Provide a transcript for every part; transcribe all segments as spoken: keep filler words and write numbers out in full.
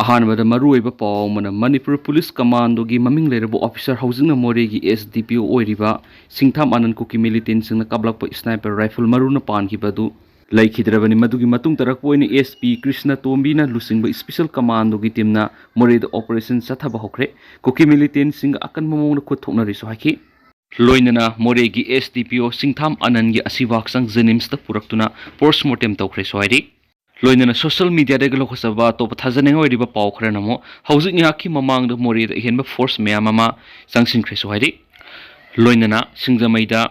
ꯑꯍꯥꯟꯕꯗ ꯃꯔꯨꯑꯣꯏꯕ ꯄꯥꯎ ꯑꯃꯅ, ꯃꯅꯤꯄꯨꯔ ꯄꯨꯂꯤꯁ ꯀꯃꯥꯟꯗꯣꯒꯤ ꯃꯃꯤꯡ ꯂꯩꯔꯕ ꯑꯣꯐꯤꯁꯔ, ꯍꯧꯖꯤꯛꯅ ꯃꯣꯔꯦꯒꯤ ꯑꯦꯁ ꯗꯤ ꯄꯤ ꯑꯣ ꯑꯣꯏꯔꯤꯕ ꯁꯤꯡꯊꯥꯝ ꯑꯅꯟ, ꯀꯨꯀꯤ ꯃꯤꯂꯤꯇꯦꯟꯁꯤꯡꯅ ꯀꯥꯞꯂꯛꯄ ꯁ꯭ꯅꯥꯏꯄꯔ ꯔꯥꯏꯐꯜ ꯃꯔꯨꯅ ꯄꯥꯟꯈꯤꯕ ꯑꯗꯨ ꯂꯩꯈꯤꯗ꯭ꯔꯕꯅꯤ꯫ ꯃꯗꯨꯒꯤ ꯃꯇꯨꯡ ꯇꯥꯔꯛꯄ ꯑꯣꯏꯅ ꯑꯦꯁ ꯄꯤ ꯀ꯭ꯔꯤꯁꯅ ꯇꯣꯝꯕꯤꯅ ꯂꯨꯆꯤꯡꯕ ꯁ꯭ꯄꯦꯁꯦꯜ ꯀꯃꯥꯟꯗꯣꯒꯤ ꯇꯤꯝꯅ ꯃꯣꯔꯦꯗ ꯑꯣꯄꯔꯦꯁꯟ ꯆꯠꯊꯕ ꯍꯧꯈ꯭ꯔꯦ꯫ ꯀꯨꯀꯤ ꯃꯤꯂꯤꯇꯦꯟꯁꯤꯡꯒ ꯑꯀꯟꯕ ꯃꯑꯣꯡꯗ ꯈꯨꯠ ꯊꯣꯛꯅꯔꯤꯁꯨ ꯍꯥꯏꯈꯤ꯫ ꯂꯣꯏꯅꯅ ꯃꯣꯔꯦꯒꯤ ꯑꯦꯁ ꯗꯤ ꯄꯤ ꯑꯣ ꯁꯤꯡꯊꯥꯝ ꯑꯅꯟꯒꯤ ꯑꯁꯤꯕ ꯍꯛꯆꯥꯡ ꯖꯦꯅꯤꯝꯁꯇ ꯄꯨꯔꯛꯇꯨꯅ ꯄꯣꯁꯃꯣꯔꯇꯦꯝ ꯇꯧꯈ꯭ꯔꯦꯁꯨ ꯍꯥꯏꯔꯤ꯫ ꯂꯣꯏꯅꯅ ꯁꯣꯁꯤꯌꯦꯜ ꯃꯤꯗꯤꯌꯥꯗꯒꯤ ꯂꯧꯈꯠꯆꯕ ꯑꯇꯣꯞꯄ ꯊꯥꯖꯅꯤꯡꯉꯥꯏ ꯑꯣꯏꯔꯤꯕ ꯄꯥꯎ ꯈꯔꯅ ꯑꯃꯨꯛ, ꯍꯧꯖꯤꯛ ꯉꯥꯏꯍꯥꯛꯀꯤ ꯃꯃꯥꯡꯗ ꯃꯣꯔꯦꯗ ꯑꯍꯦꯟꯕ ꯐꯣꯔꯁ ꯃꯌꯥꯝ ꯑꯃ ꯆꯪꯁꯤꯟꯈ꯭ꯔꯦꯁꯨ ꯍꯥꯏꯔꯤ꯫ ꯂꯣꯏꯅꯅ ꯁꯤꯡꯖꯃꯩꯗ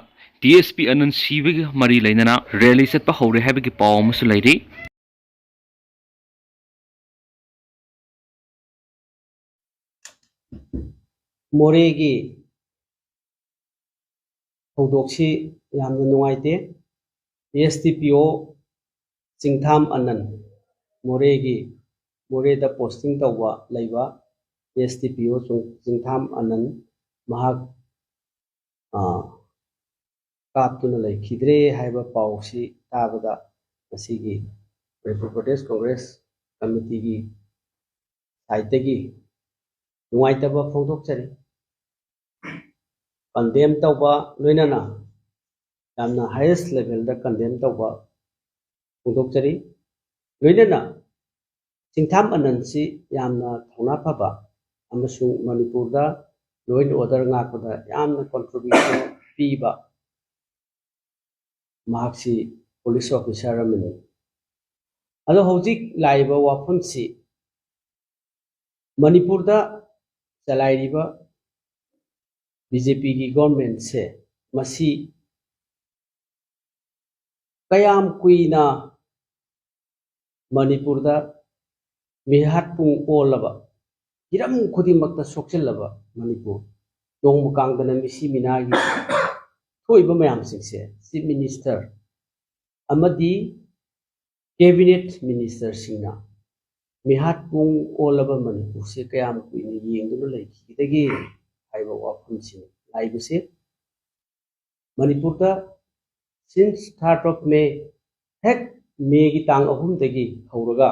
ꯗꯤ ꯑꯦꯁ ꯄꯤ ꯑꯅꯟ ꯁꯤꯕꯒ ꯃꯔꯤ ꯂꯩꯅꯅ ꯔꯦꯂꯤ ꯆꯠꯄ ꯍꯧꯔꯦ ꯍꯥꯏꯕꯒꯤ ꯄꯥꯎ ꯑꯃꯁꯨ ꯂꯩꯔꯤ꯫ ꯃꯣꯔꯦꯒꯤ ꯊꯧꯗꯣꯛꯁꯤ ꯌꯥꯝꯅ ꯅꯨꯡꯉꯥꯏꯇꯦ꯫ ꯑꯦꯁ ꯗꯤ ꯄꯤ ꯑꯣ ꯆꯤꯡꯊꯥꯝ ꯑꯅꯟ, ꯃꯣꯔꯦꯒꯤ, ꯃꯣꯔꯦꯗ ꯄꯣꯁꯇꯤꯡ ꯇꯧꯕ ꯂꯩꯕ ꯑꯦꯁ ꯗꯤ ꯄꯤ ꯑꯣ ꯆꯤꯡ-, ꯆꯤꯡꯊꯥꯝ ꯑꯅꯟ, ꯃꯍꯥꯛ, ꯑ, ꯀꯥꯞꯇꯨꯅ ꯂꯩꯈꯤꯗ꯭ꯔꯦ ꯍꯥꯏꯕ ꯄꯥꯎꯁꯤ ꯇꯥꯕꯗ ꯉꯁꯤꯒꯤ ꯃꯅꯤꯄꯨꯔ ꯄ꯭ꯔꯗꯦꯁ ꯀꯪꯒ꯭ꯔꯦꯁ ꯀꯃꯤꯇꯤꯒꯤ ꯁꯥꯏꯠꯇꯒꯤ ꯅꯨꯡꯉꯥꯏꯇꯕ ꯐꯣꯡꯗꯣꯛꯆꯔꯤ꯫ ꯀꯟꯗꯦꯝ ꯇꯧꯕ ꯂꯣꯏꯅꯅ ꯌꯥꯝꯅ ꯍꯥꯏꯌꯦꯁ ꯂꯦꯚꯦꯜꯗ ꯀꯟꯗꯦꯝ ꯇꯧꯕ ꯐꯣꯡꯗꯣꯛꯆꯔꯤ꯫ ꯂꯣꯏꯅꯅ ꯆꯤꯡꯊꯥꯝ ꯑꯅꯟꯁꯤ ꯌꯥꯝꯅ ꯊꯧꯅꯥ ꯐꯕ ꯑꯃꯁꯨꯡ ꯃꯅꯤꯄꯨꯔꯗ law and order ꯉꯥꯛꯄꯗ ꯌꯥꯝꯅ contribution ꯄꯤꯕ ꯃꯍꯥꯛꯁꯤ ꯄꯨꯂꯤꯁ ꯑꯣꯐꯤꯁꯥꯔ ꯑꯃꯅꯤ꯫ ꯑꯗꯣ ꯍꯧꯖꯤꯛ ꯂꯥꯛꯏꯕ ꯋꯥꯐꯝꯁꯤ ꯃꯅꯤꯄꯨꯔꯗ ꯆꯂꯥꯏꯔꯤꯕ ꯕꯤ ꯖꯦ ꯄꯤꯒꯤ ꯒꯣꯔꯃꯦꯟꯁꯦ ꯃꯁꯤ ꯀꯌꯥꯝ ꯀꯨꯏꯅ ꯃꯅꯤꯄꯨꯔꯗ ꯃꯤꯍꯥꯠ ꯄꯨꯡ ꯑꯣꯜꯂꯕ, ꯍꯤꯔꯝ ꯈꯨꯗꯤꯡꯃꯛꯇ ꯁꯣꯛꯆꯤꯜꯂꯕ ꯃꯅꯤꯄꯨꯔ, ꯅꯣꯡꯃ ꯀꯥꯡꯗꯅ ꯃꯤꯁꯤ ꯃꯤꯅꯥꯒꯤ ꯊꯣꯛꯏꯕ ꯃꯌꯥꯝꯁꯤꯡꯁꯦ ꯆꯤꯐ ꯃꯤꯅꯤꯁꯇꯔ ꯑꯃꯗꯤ ꯀꯦꯕꯤꯅꯦꯠ ꯃꯤꯅꯤꯁꯇꯔꯁꯤꯡꯅ ꯃꯤꯍꯥꯠ ꯄꯨꯡ ꯑꯣꯜꯂꯕ ꯃꯅꯤꯄꯨꯔꯁꯦ ꯀꯌꯥꯝ ꯀꯨꯏꯅ ꯌꯦꯡꯗꯨꯅ ꯂꯩꯈꯤꯒꯗꯒꯦ ꯍꯥꯏꯕ ꯋꯥꯐꯝꯁꯤꯅꯤ ꯂꯥꯛꯏꯕꯁꯦ꯫ ꯃꯅꯤꯄꯨꯔꯗ since third of May, ꯍꯦꯛ ꯃꯦꯒꯤ ꯇꯥꯡ ꯑꯍꯨꯝꯗꯒꯤ ꯍꯧꯔꯒ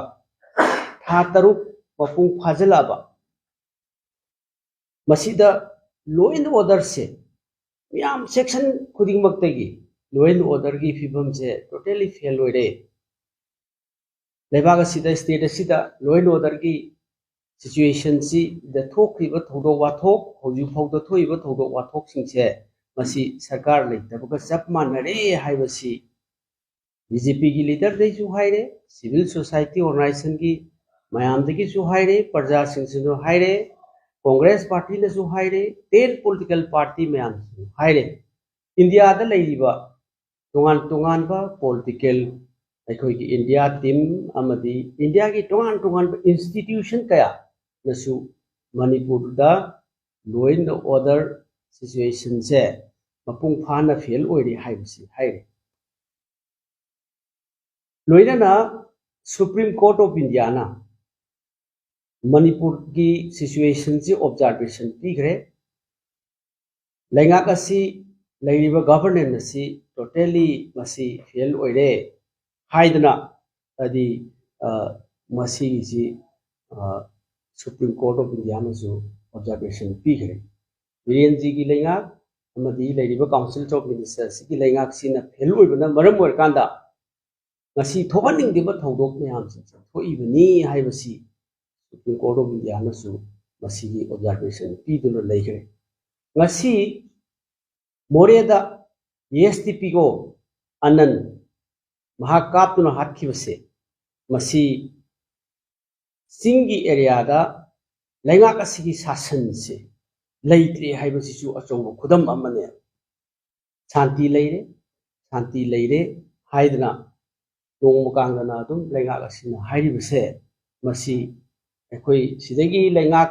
ꯊꯥ ꯇꯔꯨꯛ ꯃꯄꯨꯡ ꯐꯥꯖꯤꯜꯂꯛꯑꯕ, ꯃꯁꯤꯗ law and orderꯁꯦ ꯃꯤꯌꯥꯝ section ꯈꯨꯗꯤꯡꯃꯛꯇꯒꯤ law and orderꯒꯤ ꯐꯤꯕꯝꯁꯦ totally fail ꯑꯣꯏꯔꯦ꯫ ꯂꯩꯕꯥꯛ ꯑꯁꯤꯗ, state ꯑꯁꯤꯗ law and orderꯒꯤ situationꯁꯤꯗ ꯊꯣꯛꯈ꯭ꯔꯤꯕ ꯊꯧꯗꯣꯛ ꯋꯥꯊꯣꯛ, ꯍꯧꯖꯤꯛ ꯐꯥꯎꯗ ꯊꯣꯛꯏꯕ ꯊꯧꯗꯣꯛ ꯋꯥꯊꯣꯛꯁꯤꯡꯁꯦ ꯃꯁꯤ ꯁꯔꯀꯥꯔ ꯂꯩꯇꯕꯒ ꯆꯞ ꯃꯥꯟꯅꯔꯦ ꯍꯥꯏꯕꯁꯤ BJPꯒꯤ leaderꯗꯩꯁꯨ ꯍꯥꯏꯔꯦ, civil society organizationꯒꯤ ꯃꯌꯥꯝꯗꯒꯤꯁꯨ ꯍꯥꯏꯔꯦ, ꯄ꯭ꯔꯖꯥꯁꯤꯡꯁꯤꯅꯁꯨ ꯍꯥꯏꯔꯦ, Congress partyꯅꯁꯨ ꯍꯥꯏꯔꯦ, ten political party ꯃꯌꯥꯝꯁꯤꯁꯨ ꯍꯥꯏꯔꯦ꯫ ꯏꯟꯗꯤꯌꯥꯗ ꯂꯩꯔꯤꯕ ꯇꯣꯉꯥꯟ ꯇꯣꯉꯥꯟꯕ political, ꯑꯩꯈꯣꯏꯒꯤ India team ꯑꯃꯗꯤ ꯏꯟꯗꯤꯌꯥꯒꯤ ꯇꯣꯉꯥꯟ ꯇꯣꯉꯥꯟꯕ institution ꯀꯌꯥꯅꯁꯨ ꯃꯅꯤꯄꯨꯔꯗ law and order situationꯁꯦ ꯃꯄꯨꯡ ꯐꯥꯅ fail ꯑꯣꯏꯔꯦ ꯍꯥꯏꯕꯁꯤ ꯍꯥꯏꯔꯤ꯫ ꯂꯣꯏꯅꯅ Supreme Court of Indiaꯅ ꯃꯅꯤꯄꯨꯔꯒꯤ situationꯁꯤ observation ꯄꯤꯈ꯭ꯔꯦ꯫ ꯂꯩꯉꯥꯛ ꯑꯁꯤ, ꯂꯩꯔꯤꯕ governance ꯑꯁꯤ totally ꯃꯁꯤ fail ꯑꯣꯏꯔꯦ ꯍꯥꯏꯗꯅ, ꯍꯥꯏꯗꯤ, ꯑ, ꯃꯁꯤꯒꯤꯁꯤ, ꯑ, Supreme Court of Indiaꯅꯁꯨ observation ꯄꯤꯈ꯭ꯔꯦ꯫ ꯕꯤꯔꯦꯟꯖꯤꯒꯤ ꯂꯩꯉꯥꯛ ꯑꯃꯗꯤ ꯂꯩꯔꯤꯕ Council of Minister ꯑꯁꯤꯒꯤ ꯂꯩꯉꯥꯛꯁꯤꯅ fail ꯑꯣꯏꯕꯅ ꯃꯔꯝ ꯑꯣꯏꯔꯀꯥꯟꯗ ꯉꯁꯤ ꯊꯣꯛꯍꯟꯅꯤꯡꯗꯕ ꯊꯧꯗꯣꯛ ꯃꯌꯥꯝꯁꯤꯡꯁꯦ ꯊꯣꯛꯏꯕꯅꯤ ꯍꯥꯏꯕꯁꯤ Supreme Court of Indiaꯅꯁꯨ ꯃꯁꯤꯒꯤ observation ꯄꯤꯗꯨꯅ ꯂꯩꯈ꯭ꯔꯦ꯫ ꯉꯁꯤ ꯃꯣꯔꯦꯗ SDPO ꯑꯅꯟ ꯃꯍꯥꯛ ꯀꯥꯞꯇꯨꯅ ꯍꯥꯠꯈꯤꯕꯁꯦ, ꯃꯁꯤ ꯆꯤꯡꯒꯤ areaꯗ ꯂꯩꯉꯥꯛ ꯑꯁꯤꯒꯤ ꯁꯥꯁꯟꯁꯦ ꯂꯩꯇ꯭ꯔꯦ ꯍꯥꯏꯕꯁꯤꯁꯨ ꯑꯆꯧꯕ ꯈꯨꯗꯝ ꯑꯃꯅꯦ꯫ ꯁꯥꯟꯇꯤ ꯂꯩꯔꯦ, ꯁꯥꯟꯇꯤ ꯂꯩꯔꯦ ꯍꯥꯏꯗꯅ ꯅꯣꯡꯃ ꯀꯥꯡꯗꯅ ꯑꯗꯨꯝ ꯂꯩꯉꯥꯛ ꯑꯁꯤꯅ ꯍꯥꯏꯔꯤꯕꯁꯦ, ꯃꯁꯤ ꯑꯩꯈꯣꯏ ꯁꯤꯗꯒꯤ ꯂꯩꯉꯥꯛ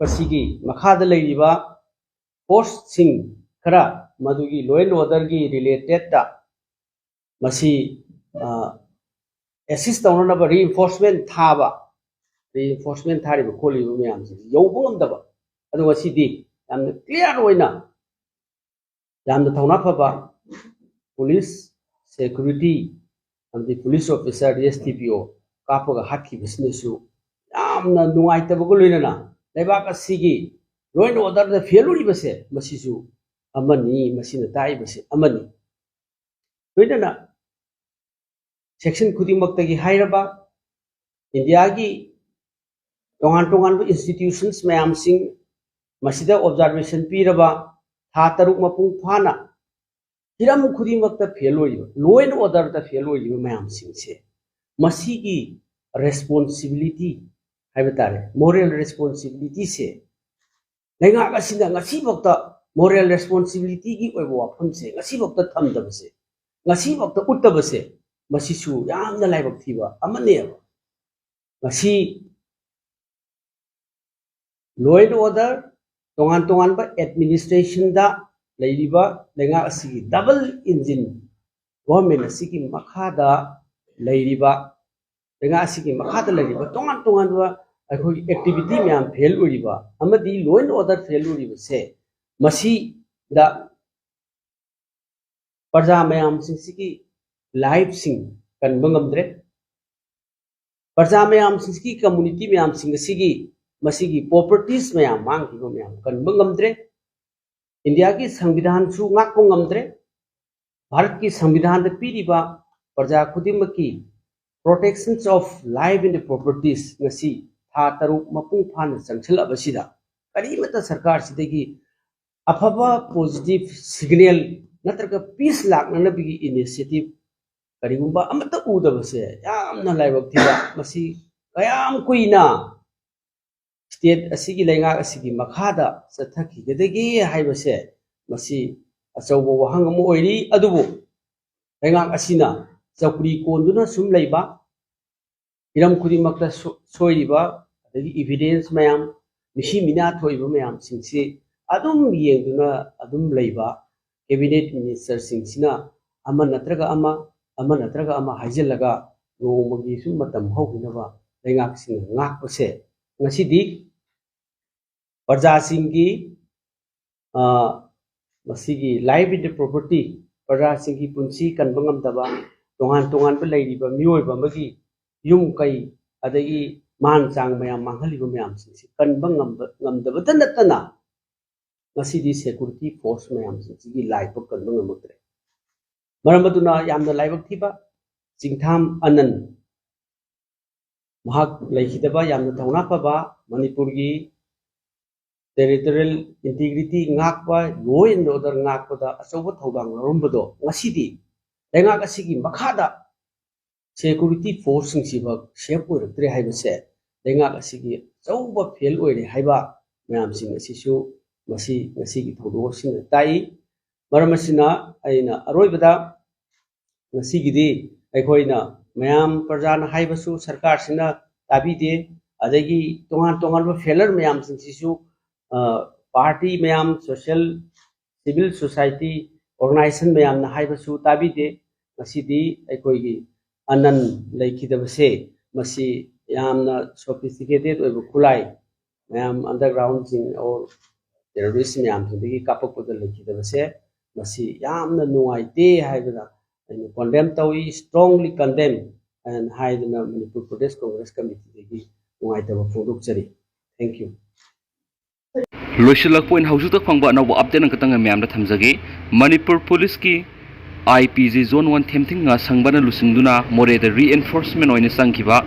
ꯑꯁꯤꯒꯤ ꯃꯈꯥꯗ ꯂꯩꯔꯤꯕ forceꯁꯤꯡ ꯈꯔ ꯃꯗꯨꯒꯤ law and orderꯒꯤ relatedꯇ ꯃꯁꯤ, ꯑ, assist ꯇꯧꯅꯅꯕ reinforcement ꯊꯥꯕ, reinforcement ꯊꯥꯔꯤꯕ ꯈꯣꯠꯂꯤꯕ ꯃꯌꯥꯝꯁꯦ ꯌꯧꯕ ꯉꯝꯗꯕ꯫ ꯑꯗꯣ ꯉꯁꯤꯗꯤ ꯌꯥꯝꯅ clear ꯑꯣꯏꯅ, ꯌꯥꯝꯅ ꯊꯧꯅꯥ ꯐꯕ police, security ꯑꯃꯗꯤ police officer, SDPO ꯀꯥꯞꯄꯒ ꯍꯥꯠꯈꯤꯕꯁꯤꯅꯁꯨ ꯌꯥꯝꯅ ꯅꯨꯡꯉꯥꯏꯇꯕꯒ ꯂꯣꯏꯅꯅ ꯂꯩꯕꯥꯛ ꯑꯁꯤꯒꯤ law and order ꯗ ꯐꯦꯜ ꯑꯣꯏꯔꯤꯕꯁꯦ ꯃꯁꯤꯁꯨ ꯑꯃꯅꯤ, ꯃꯁꯤꯅ ꯇꯥꯛꯏꯕꯁꯦ ꯑꯃꯅꯤ꯫ ꯂꯣꯏꯅꯅ section ꯈꯨꯗꯤꯡꯃꯛꯇꯒꯤ ꯍꯥꯏꯔꯕ ꯏꯟꯗꯤꯌꯥꯒꯤ ꯇꯣꯉꯥꯟ ꯇꯣꯉꯥꯟꯕ institutions ꯃꯌꯥꯝꯁꯤꯡ ꯃꯁꯤꯗ observation ꯄꯤꯔꯕ ꯊꯥ ꯇꯔꯨꯛ ꯃꯄꯨꯡ ꯐꯥꯅ ꯍꯤꯔꯝ ꯈꯨꯗꯤꯡꯃꯛꯇ ꯐꯦꯜ ꯑꯣꯏꯔꯤꯕ, law and order ꯗ ꯐꯦꯜ ꯑꯣꯏꯔꯤꯕ ꯃꯌꯥꯝꯁꯤꯡꯁꯦ ꯃꯁꯤꯒꯤ responsibility ꯍꯥꯏꯕ ꯇꯥꯔꯦ, moral responsibility ꯁꯦ ꯂꯩꯉꯥꯛ ꯑꯁꯤꯅ ꯉꯁꯤꯐꯥꯎꯗ moral responsibility ꯒꯤ ꯑꯣꯏꯕ ꯋꯥꯐꯝꯁꯦ ꯉꯁꯤꯐꯥꯎꯗ ꯊꯝꯗꯕꯁꯦ, ꯉꯁꯤꯐꯥꯎꯗ ꯎꯠꯇꯕꯁꯦ ꯃꯁꯤꯁꯨ ꯌꯥꯝꯅ ꯂꯥꯏꯕꯛ ꯊꯤꯕ ꯑꯃꯅꯦꯕ꯫ ꯉꯁꯤ law and order, ꯇꯣꯉꯥꯟ ꯇꯣꯉꯥꯟꯕ administration ꯗ ꯂꯩꯔꯤꯕ ꯂꯩꯉꯥꯛ ꯑꯁꯤꯒꯤ double engine government ꯑꯁꯤꯒꯤ ꯃꯈꯥꯗ ꯂꯩꯔꯤꯕ, ꯂꯩꯉꯥꯛ ꯑꯁꯤꯒꯤ ꯃꯈꯥꯗ ꯂꯩꯔꯤꯕ ꯇꯣꯉꯥꯟ ꯇꯣꯉꯥꯟꯕ ꯑꯩꯈꯣꯏꯒꯤ activity ꯃꯌꯥꯝ ꯐꯦꯜ ꯑꯣꯏꯔꯤꯕ ꯑꯃꯗꯤ law and order ꯐꯦꯜ ꯑꯣꯏꯔꯤꯕꯁꯦ ꯃꯁꯤꯗ ꯄ꯭ꯔꯖꯥ ꯃꯌꯥꯝꯁꯤꯡꯁꯤꯒꯤ life ꯁꯤꯡ ꯀꯟꯕ ꯉꯝꯗ꯭ꯔꯦ꯫ ꯄ꯭ꯔꯖꯥ ꯃꯌꯥꯝꯁꯤꯡꯁꯤꯒꯤ, community ꯃꯌꯥꯝꯁꯤꯡ ꯑꯁꯤꯒꯤ ꯃꯁꯤꯒꯤ properties ꯃꯌꯥꯝ ꯃꯥꯡꯈꯤꯕ ꯃꯌꯥꯝ ꯀꯟꯕ ꯉꯝꯗ꯭ꯔꯦ꯫ ꯏꯟꯗꯤꯌꯥꯒꯤ ꯁꯪꯕꯤꯙꯥꯟꯁꯨ ꯉꯥꯛꯄ ꯉꯝꯗ꯭ꯔꯦ꯫ ꯚꯥꯔꯠꯀꯤ ꯁꯪꯕꯤꯙꯥꯟꯗ ꯄꯤꯔꯤꯕ ꯄ꯭ꯔꯖꯥ ꯈꯨꯗꯤꯡꯃꯛꯀꯤ protections of life and properties ꯉꯁꯤ ꯊꯥ ꯇꯔꯨꯛ ꯃꯄꯨꯡ ꯐꯥꯅ ꯆꯪꯁꯤꯜꯂꯛꯑꯕꯁꯤꯗ ꯀꯔꯤꯃꯠꯇ ꯁꯔꯀꯥꯔꯁꯤꯗꯒꯤ ꯑꯐꯕ positive signal ꯅꯠꯇ꯭ꯔꯒ peace ꯂꯥꯛꯅꯅꯕꯒꯤ initiative ꯀꯔꯤꯒꯨꯝꯕ ꯑꯃꯠꯇ ꯎꯗꯕꯁꯦ ꯌꯥꯝꯅ ꯂꯥꯏꯕꯛ ꯊꯤꯕ꯫ ꯃꯁꯤ ꯀꯌꯥꯝ ꯀꯨꯏꯅ state ꯑꯁꯤꯒꯤ, ꯂꯩꯉꯥꯛ ꯑꯁꯤꯒꯤ ꯃꯈꯥꯗ ꯆꯠꯊꯈꯤꯒꯗꯒꯦ ꯍꯥꯏꯕꯁꯦ ꯃꯁꯤ ꯑꯆꯧꯕ ꯋꯥꯍꯪ ꯑꯃ ꯑꯣꯏꯔꯤ꯫ ꯑꯗꯨꯕꯨ ꯂꯩꯉꯥꯛ ꯑꯁꯤꯅ ꯆꯧꯀ꯭ꯔꯤ ꯀꯣꯟꯗꯨꯅ ꯁꯨꯝ ꯂꯩꯕ, ꯍꯤꯔꯝ ꯈꯨꯗꯤꯡꯃꯛꯇ ꯁꯣ-, ꯁꯣꯏꯔꯤꯕ, ꯑꯗꯒꯤ evidence ꯃꯌꯥꯝ, ꯃꯤꯁꯤ ꯃꯤꯅꯥ ꯊꯣꯛꯏꯕ ꯃꯌꯥꯝꯁꯤꯡꯁꯤ ꯑꯗꯨꯝ ꯌꯦꯡꯗꯨꯅ ꯑꯗꯨꯝ ꯂꯩꯕ, cabinet minister ꯁꯤꯡꯁꯤꯅ ꯑꯃ ꯅꯠꯇ꯭ꯔꯒ ꯑꯃ, ꯑꯃ ꯅꯠꯇ꯭ꯔꯒ ꯑꯃ ꯍꯥꯏꯖꯤꯜꯂꯒ ꯅꯣꯡꯃꯒꯤ ꯁꯨꯝ ꯃꯇꯝ ꯍꯧꯈꯤꯅꯕ ꯂꯩꯉꯥꯛꯁꯤꯡꯅ ꯉꯥꯛꯄꯁꯦ ꯉꯁꯤꯗꯤ ꯄ꯭ꯔꯖꯥꯁꯤꯡꯒꯤ, ꯑ, ꯃꯁꯤꯒꯤ life and property, ꯄ꯭ꯔꯖꯥꯁꯤꯡꯒꯤ ꯄꯨꯟꯁꯤ ꯀꯟꯕ ꯉꯝꯗꯕ, ꯇꯣꯉꯥꯟ ꯇꯣꯉꯥꯟꯕ ꯂꯩꯔꯤꯕ ꯃꯤꯑꯣꯏꯕ ꯑꯃꯒꯤ ꯌꯨꯝ ꯀꯩ, ꯑꯗꯒꯤ ꯃꯥꯟ ꯆꯥꯡ ꯃꯌꯥꯝ ꯃꯥꯡꯍꯜꯂꯤꯕ ꯃꯌꯥꯝꯁꯤꯡꯁꯤ ꯀꯟꯕ ꯉꯝꯕ ꯉꯝꯗꯕꯇ ꯅꯠꯇꯅ ꯉꯁꯤꯗꯤ ꯁꯦꯀ꯭ꯌꯨꯔꯤꯇꯤ ꯐꯣꯔꯁ ꯃꯌꯥꯝꯁꯤꯡꯁꯤꯒꯤ ꯂꯥꯏꯕꯛ ꯀꯟꯕ ꯉꯝꯃꯛꯇ꯭ꯔꯦ꯫ ꯃꯔꯝ ꯑꯗꯨꯅ ꯌꯥꯝꯅ ꯂꯥꯏꯕꯛ ꯊꯤꯕ ꯆꯤꯡꯊꯥꯝ ꯑꯅꯟ, ꯃꯍꯥꯛ ꯂꯩꯈꯤꯗꯕ ꯌꯥꯝꯅ ꯊꯧꯅꯥ ꯐꯕ, ꯃꯅꯤꯄꯨꯔꯒꯤ territorial integrity ꯉꯥꯛꯄ, law and order ꯉꯥꯛꯄꯗ ꯑꯆꯧꯕ ꯊꯧꯗꯥꯡ ꯂꯧꯔꯝꯕꯗꯣ ꯉꯁꯤꯗꯤ ꯂꯩꯉꯥꯛ ꯑꯁꯤꯒꯤ ꯃꯈꯥꯗ ꯁꯦꯀ꯭ꯌꯨꯔꯤꯇꯤ ꯐꯣꯔꯁꯁꯤꯡꯁꯤꯐꯥꯎ ꯁꯦꯐ ꯑꯣꯏꯔꯛꯇ꯭ꯔꯦ ꯍꯥꯏꯕꯁꯦ ꯂꯩꯉꯥꯛ ꯑꯁꯤꯒꯤ ꯑꯆꯧꯕ ꯐꯦꯜ ꯑꯣꯏꯔꯦ ꯍꯥꯏꯕ ꯃꯌꯥꯝꯁꯤꯡ ꯑꯁꯤꯁꯨ ꯃꯁꯤ ꯉꯁꯤꯒꯤ ꯊꯧꯗꯣꯛ ꯑꯁꯤꯅ ꯇꯥꯛꯏ꯫ ꯃꯔꯝ ꯑꯁꯤꯅ ꯑꯩꯅ ꯑꯔꯣꯏꯕꯗ ꯉꯁꯤꯒꯤꯗꯤ ꯑꯩꯈꯣꯏꯅ ꯃꯌꯥꯝ ꯄ꯭ꯔꯖꯥꯅ ꯍꯥꯏꯕꯁꯨ ꯁꯔꯀꯥꯔꯁꯤꯅ ꯇꯥꯕꯤꯗꯦ, ꯑꯗꯒꯤ ꯇꯣꯉꯥꯟ ꯇꯣꯉꯥꯟꯕ ꯐꯦꯂꯔ ꯃꯌꯥꯝꯁꯤꯡꯁꯤꯁꯨ, ꯑ, ꯄꯥꯔꯇꯤ ꯃꯌꯥꯝ, ꯁꯣꯁꯤꯌꯦꯜ, ꯁꯤꯚꯤꯜ ꯁꯣꯁꯥꯏꯇꯤ ꯑꯣꯔꯒꯅꯥꯏꯖꯦꯁꯟ ꯃꯌꯥꯝꯅ ꯍꯥꯏꯕꯁꯨ ꯇꯥꯕꯤꯗꯦ꯫ ꯉꯁꯤꯗꯤ ꯑꯩꯈꯣꯏꯒꯤ ꯑꯅꯟ ꯂꯩꯈꯤꯗꯕꯁꯦ ꯃꯁꯤ ꯌꯥꯝꯅ ꯁꯣꯐꯤꯁꯇꯤꯀꯦꯇꯦꯠ ꯑꯣꯏꯕ ꯈꯨꯠꯂꯥꯏ ꯃꯌꯥꯝ ꯑꯟꯗꯔꯒ꯭ꯔꯥꯎꯟꯁꯤꯡ ꯑꯣꯔ ꯇꯦꯔꯣꯔꯤꯁ ꯃꯌꯥꯝꯁꯤꯡꯗꯒꯤ ꯀꯥꯞꯄꯛꯄꯗ ꯂꯩꯈꯤꯗꯕꯁꯦ ꯃꯁꯤ ꯌꯥꯝꯅ ꯅꯨꯡꯉꯥꯏꯇꯦ ꯍꯥꯏꯕꯗ ꯑꯩꯅ ꯀꯣꯟꯗꯦꯝ ꯇꯧꯏ, strongly condemn ꯍꯥꯏꯗꯅ ꯃꯅꯤꯄꯨꯔ ꯄ꯭ꯔꯗꯦꯁ ꯀꯣꯡꯒ꯭ꯔꯦꯁ ꯀꯃꯤꯇꯤꯗꯒꯤ ꯅꯨꯡꯉꯥꯏꯇꯕ ꯐꯣꯡꯗꯣꯛꯆꯔꯤ꯫ Thank you. ꯂꯣꯏꯁꯤꯜꯂꯛꯄ ꯑꯣꯏꯅ ꯍꯧꯖꯤꯛꯇ ꯐꯪꯕ ꯑꯅꯧꯕ ꯑꯞꯗꯦꯠ ꯑꯃꯈꯛꯇꯪ ꯃꯌꯥꯝꯗ ꯊꯝꯖꯒꯦ꯫ ꯃꯅꯤꯄꯨꯔ ꯄꯨꯂꯤꯁꯀꯤ I P G zone one ꯊꯦꯝꯊꯤꯡ ꯉꯥꯁꯪꯕꯅ ꯂꯨꯆꯤꯡꯗꯨꯅ ꯃꯣꯔꯦꯗ ꯔꯤꯑꯦꯟꯐꯣꯔꯁꯃꯦꯟ ꯑꯣꯏꯅ ꯆꯪꯈꯤꯕ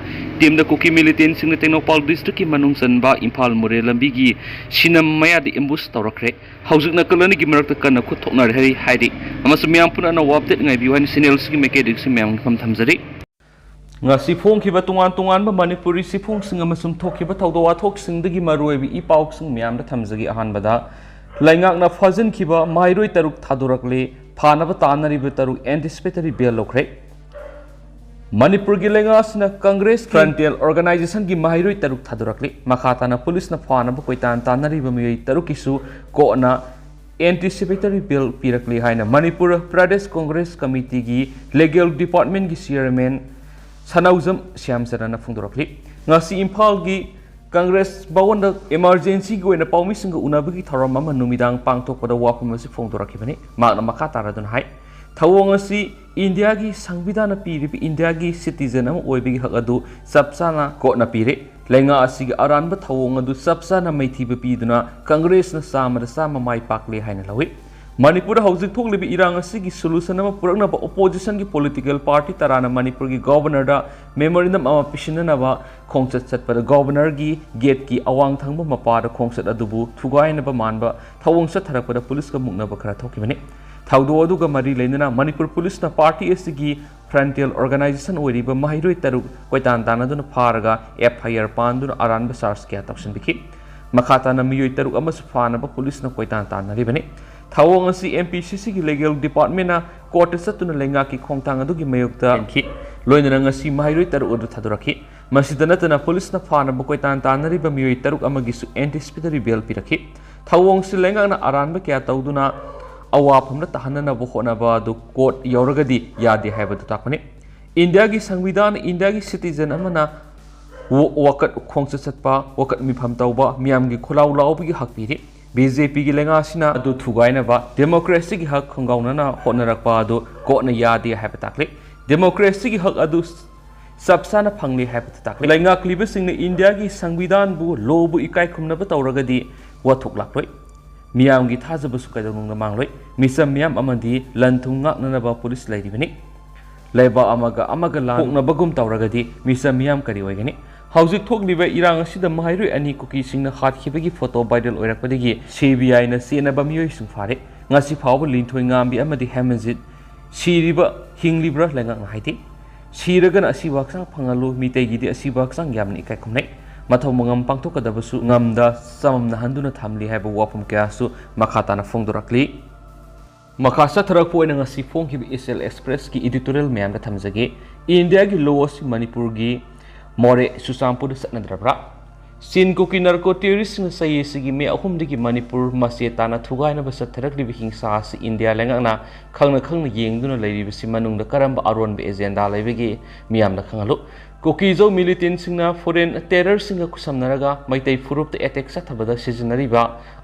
ꯇꯤꯝꯗ ꯀꯨꯀꯤ ꯃꯤꯂꯤꯇꯦꯟꯁꯤꯡꯅ ꯇꯦꯡꯅꯧꯄꯜ ꯗꯤꯁꯇ꯭ꯔꯤꯛꯀꯤ ꯃꯅꯨꯡ ꯆꯟꯕ ꯏꯝꯐꯥꯜ ꯃꯣꯔꯦ ꯂꯝꯕꯤꯒꯤ ꯁꯤꯅꯝ ꯃꯌꯥꯗ ꯑꯦꯝꯕꯨꯁ ꯇꯧꯔꯛꯈ꯭ꯔꯦ꯫ ꯍꯧꯖꯤꯛ ꯅꯥꯀꯜ ꯑꯅꯤꯒꯤ ꯃꯔꯛꯇ ꯀꯟꯅ ꯈꯨꯠ ꯊꯣꯛꯅꯔꯤ ꯍꯥꯏꯔꯤ꯫ ꯑꯃꯁꯨꯡ ꯃꯌꯥꯝ ꯄꯨꯟꯅ ꯑꯅꯧꯕ ꯑꯞꯗꯦꯠ ꯉꯥꯏꯕꯤꯌꯨ ꯍꯥꯏꯅ ꯆꯦꯅꯦꯜꯁꯤꯒꯤ ꯃꯥꯏꯀꯩꯗꯒꯤꯁꯨ ꯃꯌꯥꯝ ꯋꯦꯜꯀꯝ ꯊꯝꯖꯔꯤ꯫ ꯉꯁꯤ ꯐꯣꯡꯈꯤꯕ ꯇꯣꯉꯥꯟ ꯇꯣꯉꯥꯟꯕ ꯃꯅꯤꯄꯨꯔꯤ ꯆꯦꯐꯣꯡꯁꯤꯡ ꯑꯃꯁꯨꯡ ꯊꯣꯛꯈꯤꯕ ꯊꯧꯗꯣꯛ ꯋꯥꯊꯣꯛꯁꯤꯡꯗꯒꯤ ꯃꯔꯨꯑꯣꯏꯕ ꯏ ꯄꯥꯎꯁꯤꯡ ꯃꯌꯥꯝꯗ ꯊꯝꯖꯒꯦ꯫ ꯑꯍꯥꯟꯕꯗ, ꯂꯩꯉꯥꯛꯅ ꯐꯥꯖꯤꯟꯈꯤꯕ ꯃꯍꯩꯔꯣꯏ ꯇꯔꯨꯛ ꯊꯥꯗꯣꯔꯛꯂꯦ꯫ ꯐꯥꯅꯕ ꯇꯥꯟꯅꯔꯤꯕ ꯇꯔꯨꯛ ꯑꯦꯟꯇꯤꯁꯤꯄꯦꯇꯔꯤ ꯕꯦꯜ ꯂꯧꯈ꯭ꯔꯦ꯫ ꯃꯅꯤꯄꯨꯔꯒꯤ ꯂꯩꯉꯥꯛ ꯑꯁꯤꯅ ꯀꯪꯒ꯭ꯔꯦꯁ ꯐ꯭ꯔꯟꯇꯤꯌꯔ ꯑꯣꯔꯒꯅꯥꯏꯖꯦꯁꯟꯒꯤ ꯃꯍꯩꯔꯣꯏ ꯇꯔꯨꯛ ꯊꯥꯗꯣꯔꯛꯂꯤ꯫ ꯃꯈꯥ ꯇꯥꯅ ꯄꯨꯂꯤꯁꯅ ꯐꯥꯅꯕ ꯀꯣꯏꯇꯥꯟ ꯇꯥꯟꯅꯔꯤꯕ ꯃꯤꯑꯣꯏ ꯇꯔꯨꯛꯀꯤꯁꯨ ꯀꯣꯔꯠꯅ ꯑꯦꯟꯇꯤꯁꯤꯄꯦꯇꯔꯤ ꯕꯦꯜ ꯄꯤꯔꯛꯂꯤ ꯍꯥꯏꯅ ꯃꯅꯤꯄꯨꯔ ꯄ꯭ꯔꯗꯦꯁ ꯀꯣꯡꯒ꯭ꯔꯦꯁ ꯀꯃꯤꯇꯤꯒꯤ ꯂꯤꯒꯦꯜ ꯗꯤꯄꯥꯔꯠꯃꯦꯟꯒꯤ ꯆꯤꯌꯔꯃꯦꯟ ꯁꯅꯥꯎꯖꯝ ꯁ꯭ꯌꯥꯝꯆꯔꯟꯅ ꯐꯣꯡꯗꯣꯔꯛꯂꯤ꯫ ꯉꯁꯤ ꯏꯝꯐꯥꯜꯒꯤ ꯀꯪꯒ꯭ꯔꯦꯁ ꯚꯋꯟꯗ ꯏꯃꯥꯔꯖꯦꯟꯁꯤꯒꯤ ꯑꯣꯏꯅ ꯄꯥꯎꯃꯤꯁꯤꯡꯒ ꯎꯅꯕꯒꯤ ꯊꯧꯔꯝ ꯑꯃ ꯅꯨꯃꯤꯗꯥꯡ ꯄꯥꯡꯊꯣꯛꯄꯗ ꯋꯥꯐꯝ ꯑꯁꯤ ꯐꯣꯡꯗꯣꯔꯛꯈꯤꯕꯅꯤ꯫ ꯃꯍꯥꯛꯅ ꯃꯈꯥ ꯇꯥꯔꯗꯨꯅ ꯍꯥꯏ, ꯊꯧꯑꯣꯡ ꯑꯁꯤ ꯏꯟꯗꯤꯌꯥꯒꯤ ꯁꯪꯕꯤꯙꯥꯟꯅ ꯄꯤꯔꯤꯕ ꯏꯟꯗꯤꯌꯥꯒꯤ citizen ꯑꯃ ꯑꯣꯏꯕꯒꯤ ꯍꯛ ꯑꯗꯨ ꯆꯞ ꯆꯥꯅ ꯀꯣꯔꯠꯅ ꯄꯤꯔꯦ꯫ ꯂꯩꯉꯥꯛ ꯑꯁꯤꯒꯤ ꯑꯔꯥꯟꯕ ꯊꯧꯑꯣꯡ ꯑꯗꯨ ꯆꯞ ꯆꯥꯅ ꯃꯥꯏꯊꯤꯕ ꯄꯤꯗꯨꯅ ꯀꯪꯒ꯭ꯔꯦꯁꯅ ꯆꯥꯝꯃꯗ ꯆꯥꯝꯃ ꯃꯥꯏ ꯄꯥꯛꯂꯦ ꯍꯥꯏꯅ ꯂꯧꯏ꯫ ꯃꯅꯤꯄꯨꯔꯗ ꯍꯧꯖꯤꯛ ꯊꯣꯛꯂꯤꯕ ꯏꯔꯥꯡ ꯑꯁꯤꯒꯤ solution ꯑꯃ ꯄꯨꯔꯛꯅꯕ oppositionꯒꯤ political party ꯇꯔꯥꯅ ꯃꯅꯤꯄꯨꯔꯒꯤ governorꯗ memorandum ꯑꯃ ꯄꯤꯁꯤꯟꯅꯅꯕ ꯈꯣꯡꯆꯠ ꯆꯠꯄꯗ governorꯒꯤ gateꯀꯤ ꯑꯋꯥꯡ ꯊꯪꯕ ꯃꯄꯥꯗ ꯈꯣꯡꯆꯠ ꯑꯗꯨꯕꯨ ꯊꯨꯒꯥꯏꯅꯕ ꯃꯥꯟꯕ ꯊꯧꯑꯣꯡ ꯆꯠꯊꯔꯛꯄꯗ policeꯀ ꯃꯨꯛꯅꯕ ꯈꯔ ꯊꯣꯛꯈꯤꯕꯅꯤ꯫ ꯊꯧꯗꯣꯛ ꯑꯗꯨꯒ ꯃꯔꯤ ꯂꯩꯅꯅ ꯃꯅꯤꯄꯨꯔ policeꯅ party ꯑꯁꯤꯒꯤ frontal organisation ꯑꯣꯏꯔꯤꯕ ꯃꯍꯩꯔꯣꯏ ꯇꯔꯨꯛ ꯀꯣꯏꯇꯥꯟ ꯇꯥꯟꯅꯗꯨꯅ ꯐꯥꯔꯒ F I R ꯄꯥꯟꯗꯨꯅ ꯑꯔꯥꯟꯕ charge ꯀꯌꯥ ꯇꯧꯁꯤꯟꯕꯤꯈꯤ꯫ ꯃꯈꯥ ꯇꯥꯅ ꯃꯤꯑꯣꯏ ꯇꯔꯨꯛ ꯑꯃꯁꯨ ꯐꯥꯅꯕ policeꯅ ꯀꯣꯏꯇꯥꯟ ꯇꯥꯟꯅꯔꯤꯕꯅꯤ꯫ ꯊꯧꯑꯣꯡ ꯑꯁꯤ M P C Cꯒꯤ legal departmentꯅ courtꯇ ꯆꯠꯇꯨꯅ ꯂꯩꯉꯥꯛꯀꯤ ꯈꯣꯡꯊꯥꯡ ꯑꯗꯨꯒꯤ ꯃꯥꯌꯣꯛꯇ ꯆꯦꯟꯈꯤ꯫ ꯂꯣꯏꯅꯅ ꯉꯁꯤ ꯃꯍꯩꯔꯣꯏ ꯇꯔꯨꯛ ꯑꯗꯨ ꯊꯥꯗꯣꯔꯛꯈꯤ꯫ ꯃꯁꯤꯗ ꯅꯠꯇꯅ policeꯅ ꯐꯥꯅꯕ ꯀꯣꯏꯇꯥꯟ ꯇꯥꯟꯅꯔꯤꯕ ꯃꯤꯑꯣꯏ ꯇꯔꯨꯛ ꯑꯃꯒꯤꯁꯨ anticipatory bail ꯄꯤꯔꯛꯈꯤ꯫ ꯊꯧꯑꯣꯡꯁꯤ ꯂꯩꯉꯥꯛꯅ ꯑꯔꯥꯟꯕ ꯀꯌꯥ ꯇꯧꯗꯨꯅ ꯑꯋꯥꯐꯝꯗ ꯇꯥꯍꯟꯅꯅꯕ ꯍꯣꯠꯅꯕ ꯑꯗꯨ court ꯌꯧꯔꯒꯗꯤ ꯌꯥꯗꯦ ꯍꯥꯏꯕꯗꯨ ꯇꯥꯛꯄꯅꯤ꯫ ꯏꯟꯗꯤꯌꯥꯒꯤ ꯁꯪꯕꯤꯙꯥꯟ ꯏꯟꯗꯤꯌꯥꯒꯤ citizen ꯑꯃꯅ ꯋ-, ꯋꯥꯀꯠ ꯈꯣꯡꯆꯠ ꯆꯠꯄ, ꯋꯥꯀꯠ ꯃꯤꯐꯝ ꯇꯧꯕ, ꯃꯤꯌꯥꯝꯒꯤ ꯈꯨꯜꯂꯥꯎ ꯂꯥꯎꯕꯒꯤ ꯍꯛ ꯄꯤꯔꯤ꯫ B J Pꯒꯤ ꯂꯩꯉꯥꯛꯁꯤꯅ ꯑꯗꯨ ꯊꯨꯒꯥꯏꯅꯕ democracyꯒꯤ ꯍꯛ ꯈꯣꯡꯒꯥꯎꯅꯅ ꯍꯣꯠꯅꯔꯛꯄ ꯑꯗꯨ courtꯅ ꯌꯥꯗꯦ ꯍꯥꯏꯕ ꯇꯥꯛꯂꯤ꯫ Democracyꯒꯤ ꯍꯛ ꯑꯗꯨ ꯆꯞ ꯆꯥꯅ ꯐꯪꯂꯤ ꯍꯥꯏꯕꯗꯨ ꯇꯥꯛꯂꯤ꯫ ꯂꯩꯉꯥꯛꯂꯤꯕꯁꯤꯡꯅ ꯏꯟꯗꯤꯌꯥꯒꯤ ꯁꯪꯕꯤꯙꯥꯟꯕꯨ, lawꯕꯨ ꯏꯀꯥꯏ ꯈꯨꯝꯅꯕ ꯇꯧꯔꯒꯗꯤ ꯋꯥꯊꯣꯛ ꯂꯥꯛꯂꯣꯏ꯫ ꯃꯤꯌꯥꯝꯒꯤ ꯊꯥꯖꯕꯁꯨ ꯀꯩꯗꯧꯅꯨꯡꯗ ꯃꯥꯡꯂꯣꯏ꯫ ꯃꯤꯆꯝ ꯃꯤꯌꯥꯝ ꯑꯃꯗꯤ ꯂꯟ ꯊꯨꯝ ꯉꯥꯛꯅꯅꯕ police ꯂꯩꯔꯤꯕꯅꯤ꯫ ꯂꯩꯕꯥꯛ ꯑꯃꯒ ꯑꯃꯒ ꯂꯥꯟ ꯊꯣꯛꯅꯕꯒꯨꯝ ꯇꯧꯔꯒꯗꯤ ꯃꯤꯆꯝ ꯃꯤꯌꯥꯝ ꯀꯔꯤ ꯑꯣꯏꯒꯅꯤ? ꯍꯧꯖꯤꯛ ꯊꯣꯛꯂꯤꯕ ꯏꯔꯥꯡ ꯑꯁꯤꯗ ꯃꯍꯩꯔꯣꯏ ꯑꯅꯤ ꯀꯨꯀꯤꯁꯤꯡꯅ ꯍꯥꯠꯈꯤꯕꯒꯤ photo viral ꯑꯣꯏꯔꯛꯄꯗꯒꯤ C B Iꯅ ꯆꯦꯟꯅꯕ ꯃꯤꯑꯣꯏꯁꯤꯡ ꯐꯥꯔꯦ꯫ ꯉꯁꯤ ꯐꯥꯎꯕ ꯂꯤꯟꯊꯣꯏ ꯉꯥꯝꯕꯤ ꯑꯃꯗꯤ ꯍꯦꯃꯟꯖꯤꯠ ꯁꯤꯔꯤꯕ ꯍꯤꯡꯂꯤꯕ꯭ꯔꯥ ꯂꯩꯉꯥꯛꯅ ꯍꯥꯏꯗꯦ꯫ ꯁꯤꯔꯒꯅ ꯑꯁꯤꯕ ꯍꯛꯆꯥꯡ ꯐꯪꯍꯜꯂꯨ, ꯃꯤꯇꯩꯒꯤꯗꯤ ꯑꯁꯤꯕ ꯍꯛꯆꯥꯡ ꯌꯥꯝꯅ ꯏꯀꯥꯏ ꯈꯨꯝꯅꯩ꯫ ꯃꯊꯧ ꯃꯉꯝ ꯄꯥꯡꯊꯣꯛꯀꯗꯕꯁꯨ ꯉꯝꯗ ꯆꯃꯝꯅꯍꯟꯗꯨꯅ ꯊꯝꯂꯤ ꯍꯥꯏꯕ ꯋꯥꯐꯝ ꯀꯌꯥꯁꯨ ꯃꯈꯥ ꯇꯥꯅ ꯐꯣꯡꯗꯣꯔꯛꯂꯤ꯫ ꯃꯈꯥ ꯆꯠꯊꯔꯛꯄ ꯑꯣꯏꯅ ꯉꯁꯤ ꯐꯣꯡꯈꯤꯕ East L Expressꯀꯤ editorial ꯃꯌꯥꯝꯗ ꯊꯝꯖꯒꯦ꯫ ꯏꯟꯗꯤꯌꯥꯒꯤ law ꯑꯁꯤ ꯃꯅꯤꯄꯨꯔꯒꯤ ꯃꯣꯔꯦ ꯆꯨꯔꯆꯥꯟꯄꯨꯔꯗ ꯆꯠꯅꯗ꯭ꯔꯕ꯭ꯔꯥ? ꯆꯤꯟ ꯀꯨꯀꯤ narco terroristꯁꯤꯡꯅ ꯆꯍꯤ ꯑꯁꯤꯒꯤ ꯃꯦ ꯑꯍꯨꯝꯗꯒꯤ ꯃꯅꯤꯄꯨꯔ ꯃꯆꯦ ꯇꯥꯅ ꯊꯨꯒꯥꯏꯅꯕ ꯆꯠꯊꯔꯛꯂꯤꯕ ꯍꯤꯡꯁꯥ ꯑꯁꯤ ꯏꯟꯗꯤꯌꯥ ꯂꯩꯉꯥꯛꯅ ꯈꯪꯅ ꯈꯪꯅ ꯌꯦꯡꯗꯨꯅ ꯂꯩꯔꯤꯕꯁꯤ ꯃꯅꯨꯡꯗ ꯀꯔꯝꯕ ꯑꯔꯣꯟꯕ agenda ꯂꯩꯕꯒꯦ? ꯃꯤꯌꯥꯝꯅ ꯈꯪꯍꯜꯂꯨ꯫ ꯀꯨꯀꯤꯖꯧ ꯃꯤꯂꯤꯇꯦꯟꯁꯤꯡꯅ ꯐꯣꯔꯦꯟ ꯇꯦꯔꯔꯁꯤꯡꯒ ꯈꯨꯠꯁꯝꯅꯔꯒ ꯃꯩꯇꯩ ꯐꯨꯔꯨꯞꯇ ꯑꯦꯇꯦꯛ ꯆꯠꯊꯕꯗ ꯁꯤꯖꯤꯟꯅꯔꯤꯕ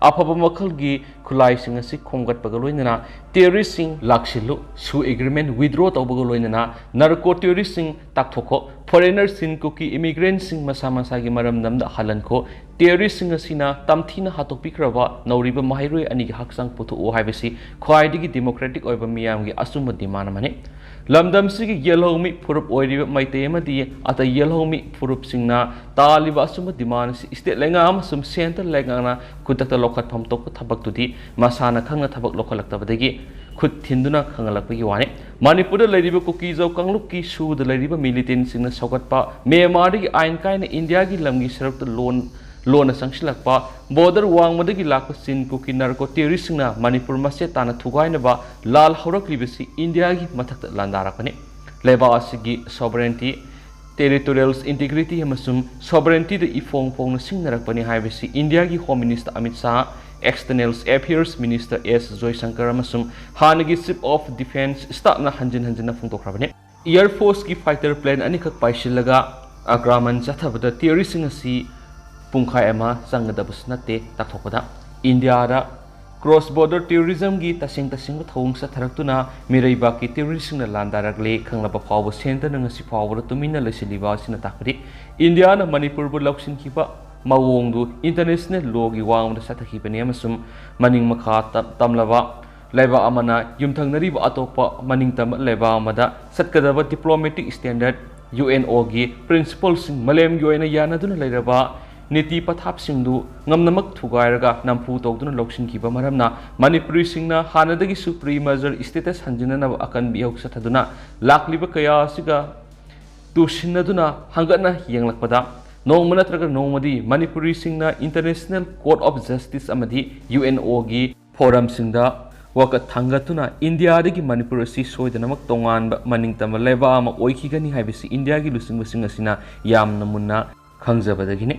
ꯑꯐꯕ ꯃꯈꯜꯒꯤ ꯈꯨꯠꯂꯥꯏꯁꯤꯡ ꯑꯁꯤ ꯈꯣꯝꯒꯠꯄꯒ ꯂꯣꯏꯅꯅ ꯇꯦꯔꯣꯔꯤꯁꯁꯤꯡ ꯂꯥꯛꯁꯤꯜꯂꯨ, ꯁꯨ ꯑꯦꯒ꯭ꯔꯤꯃꯦꯟ ꯋꯤꯗ꯭ꯔꯣ ꯇꯧꯕꯒ ꯂꯣꯏꯅꯅ ꯅꯥꯔꯀꯣ ꯇꯦꯔꯣꯔꯤꯁꯁꯤꯡ ꯇꯥꯛꯊꯣꯛꯈꯣ, ꯐꯣꯔꯦꯅꯔꯁꯤꯡ ꯀꯨꯀꯤ ꯏꯃꯤꯒ꯭ꯔꯦꯟꯁꯤꯡ ꯃꯁꯥ ꯃꯁꯥꯒꯤ ꯃꯔꯝꯗꯝꯗ ꯍꯜꯍꯟꯈꯣ, ꯇꯦꯔꯣꯔꯤꯁꯁꯤꯡ ꯑꯁꯤꯅ ꯇꯝꯊꯤꯅ ꯍꯥꯠꯇꯣꯛꯄꯤꯈ꯭ꯔꯕ ꯅꯧꯔꯤꯕ ꯃꯍꯩꯔꯣꯏ ꯑꯅꯤꯒꯤ ꯍꯛꯆꯥꯡ ꯄꯨꯊꯣꯛꯎ ꯍꯥꯏꯕꯁꯤ ꯈ꯭ꯋꯥꯏꯗꯒꯤ ꯗꯤꯃꯣꯀ꯭ꯔꯦꯇꯤꯛ ꯑꯣꯏꯕ ꯃꯤꯌꯥꯝꯒꯤ ꯑꯆꯨꯝꯕ ꯗꯤꯃꯥꯟ ꯑꯃꯅꯤ꯫ ꯂꯝꯗꯝꯁꯤꯒꯤ ꯌꯦꯜꯍꯧꯃꯤ ꯐꯨꯔꯨꯞ ꯑꯣꯏꯔꯤꯕ ꯃꯩꯇꯩ ꯑꯃꯗꯤ ꯑꯇꯩ ꯌꯦꯜꯍꯧꯃꯤ ꯐꯨꯔꯨꯞꯁꯤꯡꯅ ꯇꯥꯜꯂꯤꯕ ꯑꯆꯨꯝꯕ ꯗꯤꯃꯥꯟ ꯑꯁꯤ ꯁ꯭ꯇꯦꯠ ꯂꯩꯉꯥꯛ ꯑꯃꯁꯨꯡ ꯁꯦꯟꯇꯔ ꯂꯩꯉꯥꯛꯅ ꯈꯨꯗꯛꯇ ꯂꯧꯈꯠꯐꯝ ꯊꯣꯛꯄ ꯊꯕꯛꯇꯨꯗꯤ ꯃꯁꯥꯅ ꯈꯪꯅ ꯊꯕꯛ ꯂꯧꯈꯠꯂꯛꯇꯕꯗꯒꯤ ꯈꯨꯠ ꯊꯤꯟꯗꯨꯅ ꯈꯪꯍꯜꯂꯛꯄꯒꯤ ꯋꯥꯅꯤ꯫ ꯃꯅꯤꯄꯨꯔꯗ ꯂꯩꯔꯤꯕ ꯀꯨꯀꯤꯖꯧ ꯀꯥꯡꯂꯨꯞꯀꯤ ꯁꯨꯗ ꯂꯩꯔꯤꯕ ꯃꯤꯂꯤꯇꯦꯟꯁꯤꯡꯅ ꯁꯧꯒꯠꯄ, ꯃ꯭ꯌꯥꯟꯃꯥꯔꯗꯒꯤ ꯑꯥꯏꯟ ꯀꯥꯏꯅ ꯏꯟꯗꯤꯌꯥꯒꯤ ꯂꯝꯒꯤ ꯁꯔꯨꯛꯇ ꯂꯣꯟ ꯂꯣꯟꯅ ꯆꯪꯁꯤꯜꯂꯛꯄ, ꯕꯣꯔꯗꯔ ꯋꯥꯡꯃꯗꯒꯤ ꯂꯥꯛꯄ ꯆꯤꯟ ꯀꯨꯀꯤ ꯅꯥꯔꯀꯣ ꯇꯦꯔꯣꯔꯤꯁꯁꯤꯡꯅ ꯃꯅꯤꯄꯨꯔ ꯃꯆꯦꯠ ꯇꯥꯅ ꯊꯨꯒꯥꯏꯅꯕ ꯂꯥꯜ ꯍꯧꯔꯛꯂꯤꯕꯁꯤ ꯏꯟꯗꯤꯌꯥꯒꯤ ꯃꯊꯛꯇ ꯂꯥꯟꯗꯥꯔꯛꯄꯅꯤ꯫ ꯂꯩꯕꯥꯛ ꯑꯁꯤꯒꯤ ꯁꯣꯚꯔꯦꯟꯇꯤ, ꯇꯦꯔꯤꯇꯣꯔꯤꯌꯦꯜ ꯏꯟꯇꯤꯒ꯭ꯔꯤꯇꯤ ꯑꯃꯁꯨꯡ ꯁꯣꯚꯔꯦꯟꯇꯤꯗ ꯏꯐꯣꯡ ꯐꯣꯡꯅ ꯁꯤꯡꯅꯔꯛꯄꯅꯤ ꯍꯥꯏꯕꯁꯤ ꯏꯟꯗꯤꯌꯥꯒꯤ home minister Amit Shah, external affairs minister S Jaishankar ꯑꯃꯁꯨꯡ ꯍꯥꯟꯅꯒꯤ ꯆꯤꯐ ꯑꯣꯐ ꯗꯤꯐꯦꯟꯁ ꯁ꯭ꯇꯥꯐꯅ ꯍꯟꯖꯤꯟ ꯍꯟꯖꯤꯟꯅ ꯐꯣꯡꯗꯣꯛꯈ꯭ꯔꯕꯅꯤ꯫ ꯑꯦꯌꯔ ꯐꯣꯔꯁꯀꯤ ꯐꯥꯏꯇꯔ ꯄ꯭ꯂꯦꯟ ꯑꯅꯤꯈꯛ ꯄꯥꯏꯁꯤꯜꯂꯒ ꯑꯀ꯭ꯔꯃꯟ ꯆꯠꯊꯕꯗ ꯇꯦꯔꯣꯔꯤꯁꯁꯤꯡ ꯑꯁꯤ ꯄꯨꯡꯈꯥꯏ ꯑꯃ ꯆꯪꯒꯗꯕꯁꯨ ꯅꯠꯇꯦ ꯇꯥꯛꯊꯣꯛꯄꯗ꯫ ꯏꯟꯗꯤꯌꯥꯗ ꯀ꯭ꯔꯣꯁ ꯕꯣꯔꯗꯔ ꯇꯦꯔꯣꯔꯤꯖꯝꯒꯤ ꯇꯁꯦꯡ ꯇꯁꯦꯡꯕ ꯊꯧꯑꯣꯡ ꯆꯠꯊꯔꯛꯇꯨꯅ ꯃꯤꯔꯩꯕꯥꯛꯀꯤ ꯇꯦꯔꯣꯔꯤꯁꯁꯤꯡꯅ ꯂꯥꯟꯗꯥꯔꯛꯂꯦ ꯈꯪꯂꯕ ꯐꯥꯎꯕ ꯁꯦꯟꯇꯔꯅ ꯉꯁꯤ ꯐꯥꯎꯕꯗ ꯇꯨꯃꯤꯟꯅ ꯂꯩꯁꯤꯜꯂꯤꯕ ꯑꯁꯤꯅ ꯇꯥꯛꯄꯗꯤ ꯏꯟꯗꯤꯌꯥꯅ ꯃꯅꯤꯄꯨꯔꯕꯨ ꯂꯧꯁꯤꯟꯈꯤꯕ ꯃꯑꯣꯡꯗꯨ ꯏꯟꯇꯔꯅꯦꯁꯅꯦꯜ ꯂꯣꯒꯤ ꯋꯥꯡꯃꯗ ꯆꯠꯊꯈꯤꯕꯅꯤ ꯑꯃꯁꯨꯡ ꯃꯅꯤꯡ ꯃꯈꯥ ꯇ-, ꯇꯝꯂꯕ ꯂꯩꯕꯥꯛ ꯑꯃꯅ ꯌꯨꯝꯊꯪꯅꯔꯤꯕ ꯑꯇꯣꯞꯄ ꯃꯅꯤꯡꯇꯝꯕ ꯂꯩꯕꯥꯛ ꯑꯃꯗ ꯆꯠꯀꯗꯕ ꯗꯤꯄ꯭ꯂꯣꯃꯦꯇꯤꯛ ꯁ꯭ꯇꯦꯟꯗꯔꯗ, ꯌꯨ ꯑꯦꯟ ꯑꯣꯒꯤ ꯄ꯭ꯔꯤꯟꯁꯤꯄꯜꯁꯤꯡ, ꯃꯥꯂꯦꯝꯒꯤ ꯑꯣꯏꯅ ꯌꯥꯅꯗꯨꯅ ꯂꯩꯔꯕ ꯅꯤꯇꯤ ꯄꯊꯥꯞꯁꯤꯡꯗꯨ ꯉꯝꯅꯃꯛ ꯊꯨꯒꯥꯏꯔꯒ ꯅꯝꯐꯨ ꯇꯧꯗꯨꯅ ꯂꯧꯁꯤꯟꯈꯤꯕ ꯃꯔꯝꯅ ꯃꯅꯤꯄꯨꯔꯤꯁꯤꯡꯅ ꯍꯥꯟꯅꯗꯒꯤꯁꯨ ꯄ꯭ꯔꯤ ꯃꯔꯖꯔ ꯁ꯭ꯇꯦꯇꯁ ꯍꯟꯖꯤꯟꯅꯅꯕ ꯑꯀꯟꯕ ꯏꯍꯧ ꯆꯠꯊꯗꯨꯅ ꯂꯥꯛꯂꯤꯕ ꯀꯌꯥ ꯑꯁꯤꯒ ꯇꯨꯁꯤꯟꯅꯗꯨꯅ ꯍꯪꯒꯠꯅ ꯌꯦꯡꯂꯛꯄꯗ ꯅꯣꯡꯃ ꯅꯠꯇ꯭ꯔꯒ ꯅꯣꯡꯃꯗꯤ ꯃꯅꯤꯄꯨꯔꯤꯁꯤꯡꯅ ꯏꯟꯇꯔꯅꯦꯁꯅꯦꯜ ꯀꯣꯔꯠ ꯑꯣꯐ ꯖꯁꯇꯤꯁ ꯑꯃꯗꯤ ꯌꯨ ꯑꯦꯟ ꯑꯣꯒꯤ ꯐꯣꯔꯝꯁꯤꯡꯗ ꯋꯥꯀꯠ ꯊꯥꯡꯒꯠꯇꯨꯅ ꯏꯟꯗꯤꯌꯥꯗꯒꯤ ꯃꯅꯤꯄꯨꯔ ꯑꯁꯤ ꯁꯣꯏꯗꯅꯃꯛ ꯇꯣꯉꯥꯟꯕ ꯃꯅꯤꯡꯇꯝꯕ ꯂꯩꯕꯥꯛ ꯑꯃ ꯑꯣꯏꯈꯤꯒꯅꯤ ꯍꯥꯏꯕꯁꯤ ꯏꯟꯗꯤꯌꯥꯒꯤ ꯂꯨꯆꯤꯡꯕꯁꯤꯡ ꯑꯁꯤꯅ ꯌꯥꯝꯅ ꯃꯨꯟꯅ ꯈꯪꯖꯕꯗꯒꯤꯅꯤ꯫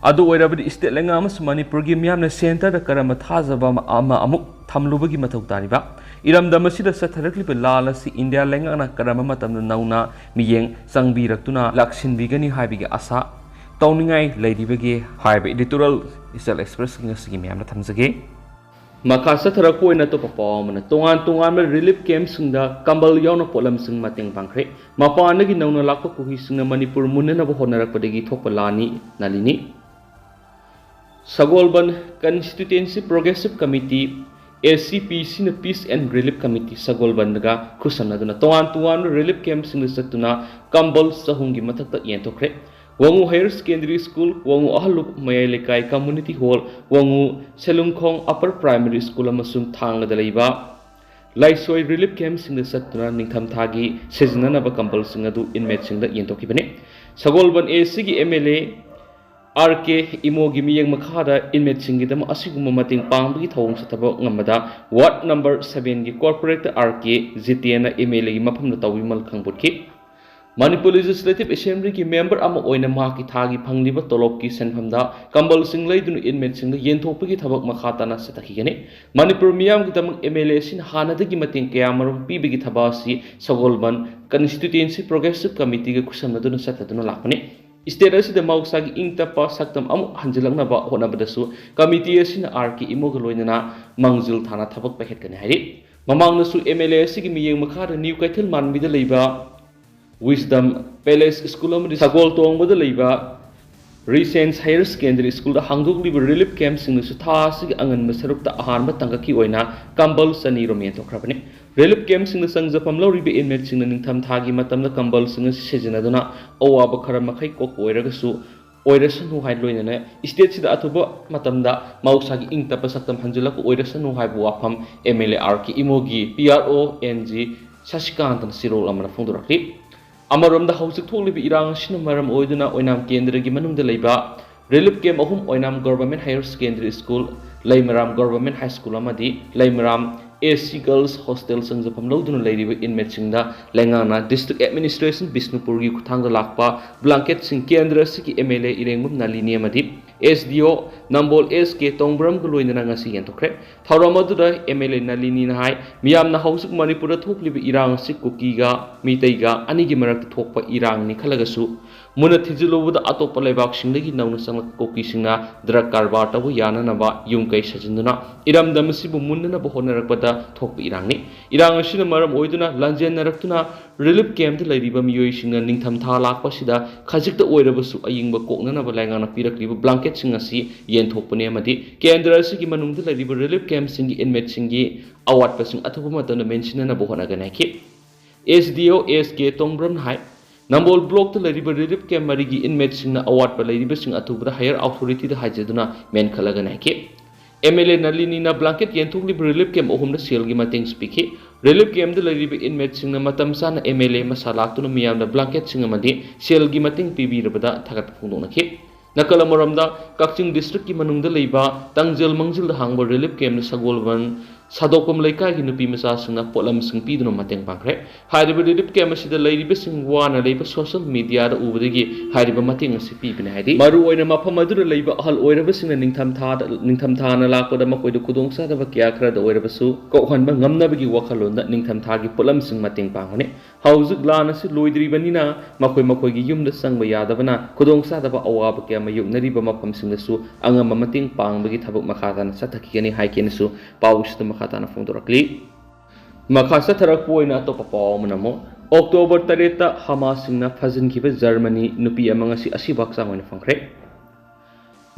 ꯑꯗꯨ ꯑꯣꯏꯔꯕꯗꯤ ꯁ꯭ꯇꯦꯠ ꯂꯩꯉꯥꯛ ꯑꯃꯁꯨꯡ ꯃꯅꯤꯄꯨꯔꯒꯤ ꯃꯤꯌꯥꯝꯅ ꯁꯦꯟꯇꯔꯗ ꯀꯔꯝꯕ ꯊꯥꯖꯕ ꯑꯃ, ꯑꯃ ꯑꯃꯨꯛ ꯊꯝꯂꯨꯕꯒꯤ ꯃꯊꯧ ꯇꯥꯔꯤꯕ? ꯏꯔꯝꯗꯝ ꯑꯁꯤꯗ ꯆꯠꯊꯔꯛꯂꯤꯕ ꯂꯥꯟ ꯑꯁꯤ ꯏꯟꯗꯤꯌꯥ ꯂꯩꯉꯥꯛꯅ ꯀꯔꯝꯕ ꯃꯇꯝꯗ ꯅꯧꯅ ꯃꯤꯠꯌꯦꯡ ꯆꯪꯕꯤꯔꯛꯇꯨꯅ ꯂꯥꯛꯁꯤꯟꯕꯤꯒꯅꯤ ꯍꯥꯏꯕꯒꯤ ꯑꯥꯁꯥ ꯇꯧꯅꯤꯡꯉꯥꯏ ꯂꯩꯔꯤꯕꯒꯦ ꯍꯥꯏꯕ editorial Eastern Expressꯀꯤ ꯉꯁꯤꯒꯤ ꯃꯌꯥꯝꯗ ꯊꯝꯖꯒꯦ꯫ ꯃꯈꯥ ꯆꯠꯊꯔꯛꯄ ꯑꯣꯏꯅ ꯑꯇꯣꯞꯄ ꯄꯥꯎ ꯑꯃꯅ, ꯇꯣꯉꯥꯟ ꯇꯣꯉꯥꯟꯕ relief campꯁꯤꯡꯗ ꯀꯝꯕꯜ ꯌꯥꯎꯅ ꯄꯣꯠꯂꯝꯁꯤꯡ ꯃꯇꯦꯡ ꯄꯥꯡꯈ꯭ꯔꯦ꯫ ꯃꯄꯥꯟꯗꯒꯤ ꯅꯧꯅ ꯂꯥꯛꯄ ꯀꯨꯀꯤꯁꯤꯡꯅ ꯃꯅꯤꯄꯨꯔ ꯃꯨꯟꯅꯅꯕ ꯍꯣꯠꯅꯔꯛꯄꯗꯒꯤ ꯊꯣꯛꯄ ꯂꯥꯟꯅꯤ, ꯅꯥꯂꯤꯅꯤ꯫ ꯁꯒꯣꯜꯕꯟ Constituency Progressive Committee, ACPCꯅ Peace and Relief Committee ꯁꯒꯣꯜꯕꯟꯗꯒ ꯈꯨꯠꯁꯝꯅꯗꯨꯅ ꯇꯣꯉꯥꯟ ꯇꯣꯉꯥꯟꯕ relief campꯁꯤꯡꯗ ꯆꯠꯇꯨꯅ ꯀꯝꯕꯜ ꯆꯍꯨꯝꯒꯤ ꯃꯊꯛꯇ ꯌꯦꯟꯊꯣꯛꯈ꯭ꯔꯦ꯫ ꯋꯥꯉꯨ Higher Secondary School, ꯋꯥꯉꯨ ꯑꯍꯜꯂꯨꯞ ꯃꯌꯥꯏ ꯂꯩꯀꯥꯏ Community Hall, ꯋꯥꯉꯨ ꯁꯦꯂꯨꯡꯈꯣꯡ Upper Primary School ꯑꯃꯁꯨꯡ ꯊꯥꯡꯒꯗ ꯂꯩꯕ ꯂꯥꯏꯁꯣꯏ relief campꯁꯤꯡꯗ ꯆꯠꯇꯨꯅ ꯅꯤꯡꯊꯝꯊꯥꯒꯤ ꯁꯤꯖꯤꯟꯅꯅꯕ ꯀꯝꯕꯜꯁꯤꯡ ꯑꯗꯨ inmateꯁꯤꯡꯗ ꯌꯦꯟꯊꯣꯛꯈꯤꯕꯅꯤ꯫ ꯁꯒꯣꯜꯕꯟ ACꯒꯤ MLA RK ꯏꯃꯣꯒꯤ ꯃꯤꯠꯌꯦꯡ ꯃꯈꯥꯗ inmateꯁꯤꯡꯒꯤꯗꯃꯛ ꯑꯁꯤꯒꯨꯝꯕ ꯃꯇꯦꯡ ꯄꯥꯡꯕꯒꯤ ꯊꯧꯑꯣꯡ ꯆꯠꯊꯕ ꯉꯝꯕꯗ ward number sevenꯒꯤ corporator RK ꯖꯤꯇꯦꯟꯅ MLAꯒꯤ ꯃꯐꯝꯗ ꯇꯧꯕꯤꯃꯜ ꯈꯪꯕꯣꯠꯈꯤ꯫ ꯃꯅꯤꯄꯨꯔ Legislative Assemblyꯒꯤ member ꯑꯃ ꯑꯣꯏꯅ ꯃꯍꯥꯛꯀꯤ ꯊꯥꯒꯤ ꯐꯪꯂꯤꯕ ꯇꯣꯂꯣꯞꯀꯤ ꯁꯦꯟꯐꯝꯗ ꯀꯝꯕꯜꯁꯤꯡ ꯂꯩꯗꯨꯅ inmateꯁꯤꯡꯗ ꯌꯦꯟꯊꯣꯛꯄꯒꯤ ꯊꯕꯛ ꯃꯈꯥ ꯇꯥꯅ ꯆꯠꯊꯈꯤꯒꯅꯤ꯫ ꯃꯅꯤꯄꯨꯔ ꯃꯤꯌꯥꯝꯒꯤꯗꯃꯛ MLA ꯑꯁꯤꯅ ꯍꯥꯟꯅꯗꯒꯤ ꯃꯇꯦꯡ ꯀꯌꯥ ꯃꯔꯨꯝ ꯄꯤꯕꯒꯤ ꯊꯕꯛ ꯑꯁꯤ ꯁꯒꯣꯜꯕꯟ Constituency Progressive Committeeꯒ ꯈꯨꯠꯁꯝꯅꯗꯨꯅ ꯆꯠꯊꯗꯨꯅ ꯂꯥꯛꯄꯅꯤ꯫ State ꯑꯁꯤꯗ ꯃꯍꯧꯁꯥꯒꯤ ꯏꯪ ꯇꯞꯄ ꯁꯛꯇꯝ ꯑꯃꯨꯛ ꯍꯟꯖꯤꯜꯂꯛꯅꯕ ꯍꯣꯠꯅꯕꯗꯁꯨ committee ꯑꯁꯤꯅ RK ꯏꯃꯣꯒ ꯂꯣꯏꯅꯅ ꯃꯥꯡꯖꯤꯜ ꯊꯥꯅ ꯊꯕꯛ ꯄꯥꯏꯈꯠꯀꯅꯤ ꯍꯥꯏꯔꯤ꯫ ꯃꯃꯥꯡꯗꯁꯨ MLA ꯑꯁꯤꯒꯤ ꯃꯤꯠꯌꯦꯡ ꯃꯈꯥꯗ ꯅ꯭ꯌꯨ ꯀꯩꯊꯦꯜ ꯃꯥꯟꯕꯤꯗ ꯂꯩꯕ Wisdom Palace School ꯑꯃꯗꯤ ꯁꯒꯣꯜ ꯇꯣꯡꯕꯗ ꯂꯩꯕ Regency Higher Secondary Schoolꯗ ꯍꯥꯡꯗꯣꯛꯂꯤꯕ relief campꯁꯤꯡꯗꯁꯨ ꯊꯥ ꯑꯁꯤꯒꯤ ꯑꯉꯟꯕ ꯁꯔꯨꯛꯇ ꯑꯍꯥꯟꯕ ꯇꯥꯡꯀꯛꯀꯤ ꯑꯣꯏꯅ ꯀꯝꯕꯜ ꯆꯅꯤ ꯔꯣꯝ ꯌꯦꯟꯊꯣꯛꯈ꯭ꯔꯕꯅꯤ꯫ Relief campꯁꯤꯡꯗ ꯆꯪꯖꯐꯝ ꯂꯧꯔꯤꯕ inmateꯁꯤꯡꯅ ꯅꯤꯡꯊꯝ ꯊꯥꯒꯤ ꯃꯇꯝꯗ ꯀꯝꯕꯜꯁꯤꯡ ꯑꯁꯤ ꯁꯤꯖꯤꯟꯅꯗꯨꯅ ꯑꯋꯥꯕ ꯈꯔ ꯃꯈꯩ ꯀꯣꯛꯄ ꯑꯣꯏꯔꯒꯁꯨ ꯑꯣꯏꯔꯁꯅꯨ ꯍꯥꯏꯅ ꯂꯣꯏꯅꯅ stateꯁꯤꯗ ꯑꯊꯨꯕ ꯃꯇꯝꯗ ꯃꯍꯧꯁꯥꯒꯤ ꯏꯪ ꯇꯞꯄ ꯁꯛꯇꯝ ꯍꯟꯖꯤꯜꯂꯛꯄ ꯑꯣꯏꯔꯁꯅꯨ ꯍꯥꯏꯕ ꯋꯥꯐꯝ MLA RK ꯏꯃꯣꯒꯤ PRO NG ꯁꯁꯤꯀꯥꯟꯇꯅ ꯆꯦꯔꯣꯜ ꯑꯃꯅ ꯐꯣꯡꯗꯣꯔꯛꯂꯤ꯫ ꯑꯃꯔꯣꯝꯗ ꯍꯧꯖꯤꯛ ꯊꯣꯛꯂꯤꯕ ꯏꯔꯥꯡ ꯑꯁꯤꯅ ꯃꯔꯝ ꯑꯣꯏꯗꯨꯅ ꯑꯣꯏꯅꯥꯝ ꯀꯦꯟꯗ꯭ꯔꯒꯤ ꯃꯅꯨꯡꯗ ꯂꯩꯕ relief camp ꯑꯍꯨꯝ ꯑꯣꯏꯅꯥꯝ Government Higher Secondary School, ꯂꯩꯃꯔꯥꯝ Government High School ꯑꯃꯗꯤ ꯂꯩꯃꯔꯥꯝ ꯑꯦꯁ ꯁꯤ ꯒꯔꯜꯁ ꯍꯣꯁꯇꯦꯜ ꯆꯪꯖꯐꯝ ꯂꯧꯗꯨꯅ ꯂꯩꯔꯤꯕ ꯏꯟꯃꯦꯠꯁꯤꯡꯗ ꯂꯩꯉꯥꯛꯅ ꯗꯤꯁꯇ꯭ꯔꯤꯛ ꯑꯦꯗꯃꯤꯅꯤꯁꯇ꯭ꯔꯦꯁꯟ ꯕꯤꯁꯅꯨꯄꯨꯔꯒꯤ ꯈꯨꯠꯊꯥꯡꯗ ꯂꯥꯛꯄ ꯕ꯭ꯂꯥꯡꯀꯦꯠꯁꯤꯡ ꯀꯦꯟꯗ꯭ꯔ ꯑꯁꯤꯒꯤ ꯑꯦꯝ ꯑꯦꯜ ꯑꯦ ꯏꯔꯦꯡꯕꯝ ꯅꯂꯤꯅꯤ ꯑꯃꯗꯤ ꯑꯦꯁ ꯗꯤ ꯑꯣ ꯅꯝꯕꯣꯜ ꯑꯦꯁ ꯀꯦ ꯇꯣꯡꯕ꯭ꯔꯝꯒ ꯂꯣꯏꯅꯅ ꯉꯁꯤ ꯌꯦꯟꯊꯣꯛꯈ꯭ꯔꯦ꯫ ꯊꯧꯔꯝ ꯑꯗꯨꯗ ꯑꯦꯝ ꯑꯦꯜ ꯑꯦ ꯅꯂꯤꯅꯤꯅ ꯍꯥꯏ, ꯃꯤꯌꯥꯝꯅ ꯍꯧꯖꯤꯛ ꯃꯅꯤꯄꯨꯔꯗ ꯊꯣꯛꯂꯤꯕ ꯏꯔꯥꯡ ꯑꯁꯤ ꯀꯨꯀꯤꯒ ꯃꯤꯇꯩꯒ ꯑꯅꯤꯒꯤ ꯃꯔꯛꯇ ꯊꯣꯛꯄ ꯏꯔꯥꯡꯅꯤ ꯈꯜꯂꯒꯁꯨ, ꯃꯨꯟꯅ ꯊꯤꯖꯤꯜꯂꯨꯕꯗ ꯑꯇꯣꯞꯄ ꯂꯩꯕꯥꯛꯁꯤꯡꯗꯒꯤ ꯅꯧꯅ ꯆꯪꯂꯛꯄ ꯀꯨꯀꯤꯁꯤꯡꯅ ꯗ꯭ꯔꯒ ꯀꯔꯕꯥꯔ ꯇꯧꯕ ꯌꯥꯅꯅꯕ ꯌꯨꯝ ꯀꯩ ꯁꯥꯖꯤꯟꯗꯨꯅ ꯏꯔꯝꯗꯝ ꯑꯁꯤꯕꯨ ꯃꯨꯟꯅꯅꯕ ꯍꯣꯠꯅꯔꯛꯄꯗ ꯊꯣꯛꯄ ꯏꯔꯥꯡꯅꯤ꯫ ꯏꯔꯥꯡ ꯑꯁꯤꯅ ꯃꯔꯝ ꯑꯣꯏꯗꯨꯅ ꯂꯥꯟꯖꯦꯟꯅꯔꯛꯇꯨꯅ ꯔꯤꯂꯤꯐ ꯀꯦꯝꯞꯇ ꯂꯩꯔꯤꯕ ꯃꯤꯑꯣꯏꯁꯤꯡꯅ ꯅꯤꯡꯊꯝꯊꯥ ꯂꯥꯛꯄ ꯑꯁꯤꯗ ꯈꯖꯤꯛꯇ ꯑꯣꯏꯔꯕꯁꯨ ꯑꯏꯪꯕ ꯀꯣꯛꯅꯅꯕ ꯂꯩꯉꯥꯛꯅ ꯄꯤꯔꯛꯂꯤꯕ ꯕ꯭ꯂꯥꯡꯀꯦꯠꯁꯤꯡ ꯑꯁꯤ ꯌꯦꯟꯊꯣꯛꯄꯅꯤ ꯑꯃꯗꯤ ꯀꯦꯟꯗ꯭ꯔ ꯑꯁꯤꯒꯤ ꯃꯅꯨꯡꯗ ꯂꯩꯔꯤꯕ ꯔꯤꯂꯤꯐ ꯀꯦꯝꯞꯁꯤꯡꯒꯤ ꯏꯟꯃꯦꯠꯁꯤꯡꯒꯤ ꯑꯋꯥꯠꯄꯁꯤꯡ ꯑꯊꯨꯕ ꯃꯇꯝꯗ ꯃꯦꯟꯁꯤꯟꯅꯅꯕ ꯍꯣꯠꯅꯒꯅꯤ ꯍꯥꯏꯈꯤ꯫ ꯑꯦꯁ ꯗꯤ ꯑꯣ ꯑꯦꯁ ꯀꯦ ꯇꯣꯡꯕ꯭ꯔꯝꯅ ꯍꯥꯏ, ꯅꯝꯕꯣꯜ ꯕ꯭ꯂꯣꯛꯇ ꯂꯩꯔꯤꯕ ꯔꯤꯂꯤꯐ ꯀꯦꯝꯞ ꯃꯔꯤꯒꯤ ꯏꯟꯃꯦꯠꯁꯤꯡꯅ ꯑꯋꯥꯠꯄ ꯂꯩꯔꯤꯕꯁꯤꯡ ꯑꯊꯨꯕꯗ ꯍꯥꯌꯔ ꯑꯣꯊꯣꯔꯤꯇꯤꯗ ꯍꯥꯏꯖꯗꯨꯅ ꯃꯦꯟꯈꯠꯂꯒꯅꯤ ꯍꯥꯏꯈꯤ꯫ ꯑꯦꯝ ꯑꯦꯜ ꯑꯦ ꯅꯂꯤꯅꯤꯅ ꯕ꯭ꯂꯥꯡꯀꯦꯠ ꯌꯦꯟꯊꯣꯛꯂꯤꯕ ꯔꯤꯂꯤꯐ ꯀꯦꯝꯞ ꯑꯍꯨꯝꯗ ꯁꯦꯜꯒꯤ ꯃꯇꯦꯡꯁꯨ ꯄꯤꯈꯤ꯫ ꯔꯤꯂꯤꯐ ꯀꯦꯝꯞꯇ ꯂꯩꯔꯤꯕ ꯏꯟꯃꯦꯠꯁꯤꯡꯅ ꯃꯇꯝ ꯆꯥꯅ ꯑꯦꯝ ꯑꯦꯜ ꯑꯦ ꯃꯁꯥ ꯂꯥꯛꯇꯨꯅ ꯃꯤꯌꯥꯝꯗ ꯕ꯭ꯂꯥꯡꯀꯦꯠꯁꯤꯡ ꯑꯃꯗꯤ ꯁꯦꯜꯒꯤ ꯃꯇꯦꯡ ꯄꯤꯕꯤꯔꯕꯗ ꯊꯥꯒꯠꯄ ꯐꯣꯡꯗꯣꯛꯅꯈꯤ꯫ ꯅꯥꯀꯜ ꯑꯃꯔꯣꯝꯗ, ꯀꯛꯆꯤꯡ ꯗꯤꯁꯇ꯭ꯔꯤꯛꯀꯤ ꯃꯅꯨꯡꯗ ꯂꯩꯕ ꯇꯥꯡꯖꯦꯜ ꯃꯪꯖꯤꯜꯗ ꯍꯥꯡꯕ ꯔꯤꯂꯤꯐ ꯀꯦꯝꯞꯇ ꯁꯒꯣꯜꯕꯟ ꯁꯥꯗꯣꯛꯄꯝ ꯂꯩꯀꯥꯏꯒꯤ ꯅꯨꯄꯤ ꯃꯆꯥꯁꯤꯡꯅ ꯄꯣꯠꯂꯝꯁꯤꯡ ꯄꯤꯗꯨꯅ ꯃꯇꯦꯡ ꯄꯥꯡꯈ꯭ꯔꯦ꯫ ꯍꯥꯏꯔꯤꯕ ꯔꯤꯂꯤꯐ ꯀꯦꯝꯞ ꯑꯁꯤꯗ ꯂꯩꯔꯤꯕꯁꯤꯡ ꯋꯥꯅ ꯂꯩꯕ ꯁꯣꯁꯤꯌꯦꯜ ꯃꯤꯗꯤꯌꯥꯗ ꯎꯕꯗꯒꯤ ꯍꯥꯏꯔꯤꯕ ꯃꯇꯦꯡ ꯑꯁꯤ ꯄꯤꯕꯅꯤ ꯍꯥꯏꯔꯤ꯫ ꯃꯔꯨꯑꯣꯏꯅ ꯃꯐꯝ ꯑꯗꯨꯗ ꯂꯩꯕ ꯑꯍꯜ ꯑꯣꯏꯔꯕꯁꯤꯡꯅ ꯅꯤꯡꯊꯝꯊꯥꯗ, ꯅꯤꯡꯊꯝꯊꯥꯅ ꯂꯥꯛꯄꯗ ꯃꯈꯣꯏꯗ ꯈꯨꯗꯣꯡꯆꯥꯗꯕ ꯀꯌꯥ ꯈꯔꯗ ꯑꯣꯏꯔꯕꯁꯨ ꯀꯣꯛꯍꯟꯕ ꯉꯝꯅꯕꯒꯤ ꯋꯥꯈꯜꯂꯣꯟꯗ ꯅꯤꯡꯊꯝꯊꯥꯒꯤ ꯄꯣꯠꯂꯝꯁꯤꯡ ꯃꯇꯦꯡ ꯄꯥꯡꯕꯅꯤ꯫ ꯍꯧꯖꯤꯛ ꯂꯥꯟ ꯑꯁꯤ ꯂꯣꯏꯗ꯭ꯔꯤꯕꯅꯤꯅ ꯃꯈꯣꯏ ꯃꯈꯣꯏꯒꯤ ꯌꯨꯝꯗ ꯆꯪꯕ ꯌꯥꯗꯕꯅ ꯈꯨꯗꯣꯡꯆꯥꯗꯕ ꯑꯋꯥꯕ ꯀꯌꯥ ꯃꯥꯌꯣꯛꯅꯔꯤꯕ ꯃꯐꯝꯁꯤꯡꯗꯁꯨ ꯑꯉꯝꯕ ꯃꯇꯦꯡ ꯄꯥꯡꯕꯒꯤ ꯊꯕꯛ ꯃꯈꯥ ꯇꯥꯅ ꯆꯠꯊꯈꯤꯒꯅꯤ ꯍꯥꯏꯈꯤꯅꯁꯨ ꯄꯥꯎꯁꯤꯗ ꯃꯈꯥ ꯇꯥꯅ ꯐꯣꯡꯗꯣꯔꯛꯂꯤ꯫ ꯃꯈꯥ ꯆꯠꯊꯔꯛꯄ ꯑꯣꯏꯅ ꯑꯇꯣꯞꯄ ꯄꯥꯎ ꯑꯃꯅ ꯑꯃꯨꯛ, ꯑꯣꯛꯇꯣꯕꯔ ꯇꯔꯦꯠꯇ ꯍꯃꯥꯁꯁꯤꯡꯅ ꯐꯥꯖꯤꯟꯈꯤꯕ ꯖꯔꯃꯅꯤ ꯅꯨꯄꯤ ꯑꯃ ꯉꯁꯤ ꯑꯁꯤꯕ ꯍꯛꯆꯥꯡ ꯑꯣꯏꯅ ꯐꯪꯈ꯭ꯔꯦ꯫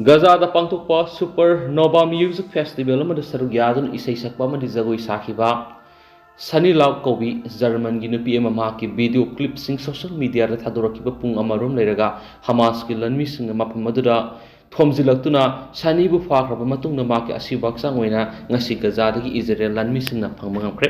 ꯒꯖꯥꯗ ꯄꯥꯡꯊꯣꯛꯄ ꯁꯨꯄꯔ ꯅꯣꯕꯥ ꯃ꯭ꯌꯨꯖꯤꯛ ꯐꯦꯁꯇꯤꯚꯦꯜ ꯑꯃꯗ ꯁꯔꯨꯛ ꯌꯥꯗꯨꯅ ꯏꯁꯩ ꯁꯛꯄ ꯑꯃꯗꯤ ꯖꯒꯣꯏ ꯁꯥꯈꯤꯕ ꯁꯅꯤ ꯂꯥꯎ ꯀꯧꯕꯤ ꯖꯔꯃꯟꯒꯤ ꯅꯨꯄꯤ ꯑꯃ ꯃꯍꯥꯛꯀꯤ ꯚꯤꯗꯤꯑꯣ ꯀ꯭ꯂꯤꯞꯁꯤꯡ ꯁꯣꯁꯤꯌꯦꯜ ꯃꯤꯗꯤꯌꯥꯗ ꯊꯥꯗꯣꯔꯛꯈꯤꯕ ꯄꯨꯡ ꯑꯃꯔꯣꯝ ꯂꯩꯔꯒ ꯍꯃꯥꯁꯀꯤ ꯂꯥꯟꯃꯤꯁꯤꯡꯅ ꯃꯐꯝ ꯑꯗꯨꯗ ꯊꯣꯝꯖꯤꯜꯂꯛꯇꯨꯅ ꯁꯅꯤꯕꯨ ꯐꯥꯈ꯭ꯔꯕ ꯃꯇꯨꯡꯗ ꯃꯍꯥꯛꯀꯤ ꯑꯁꯤꯕ ꯍꯛꯆꯥꯡ ꯑꯣꯏꯅ ꯉꯁꯤ ꯒꯖꯥꯗꯒꯤ ꯏꯖꯔꯦꯜ ꯂꯥꯟꯃꯤꯁꯤꯡꯅ ꯐꯪꯕ ꯉꯝꯈ꯭ꯔꯦ꯫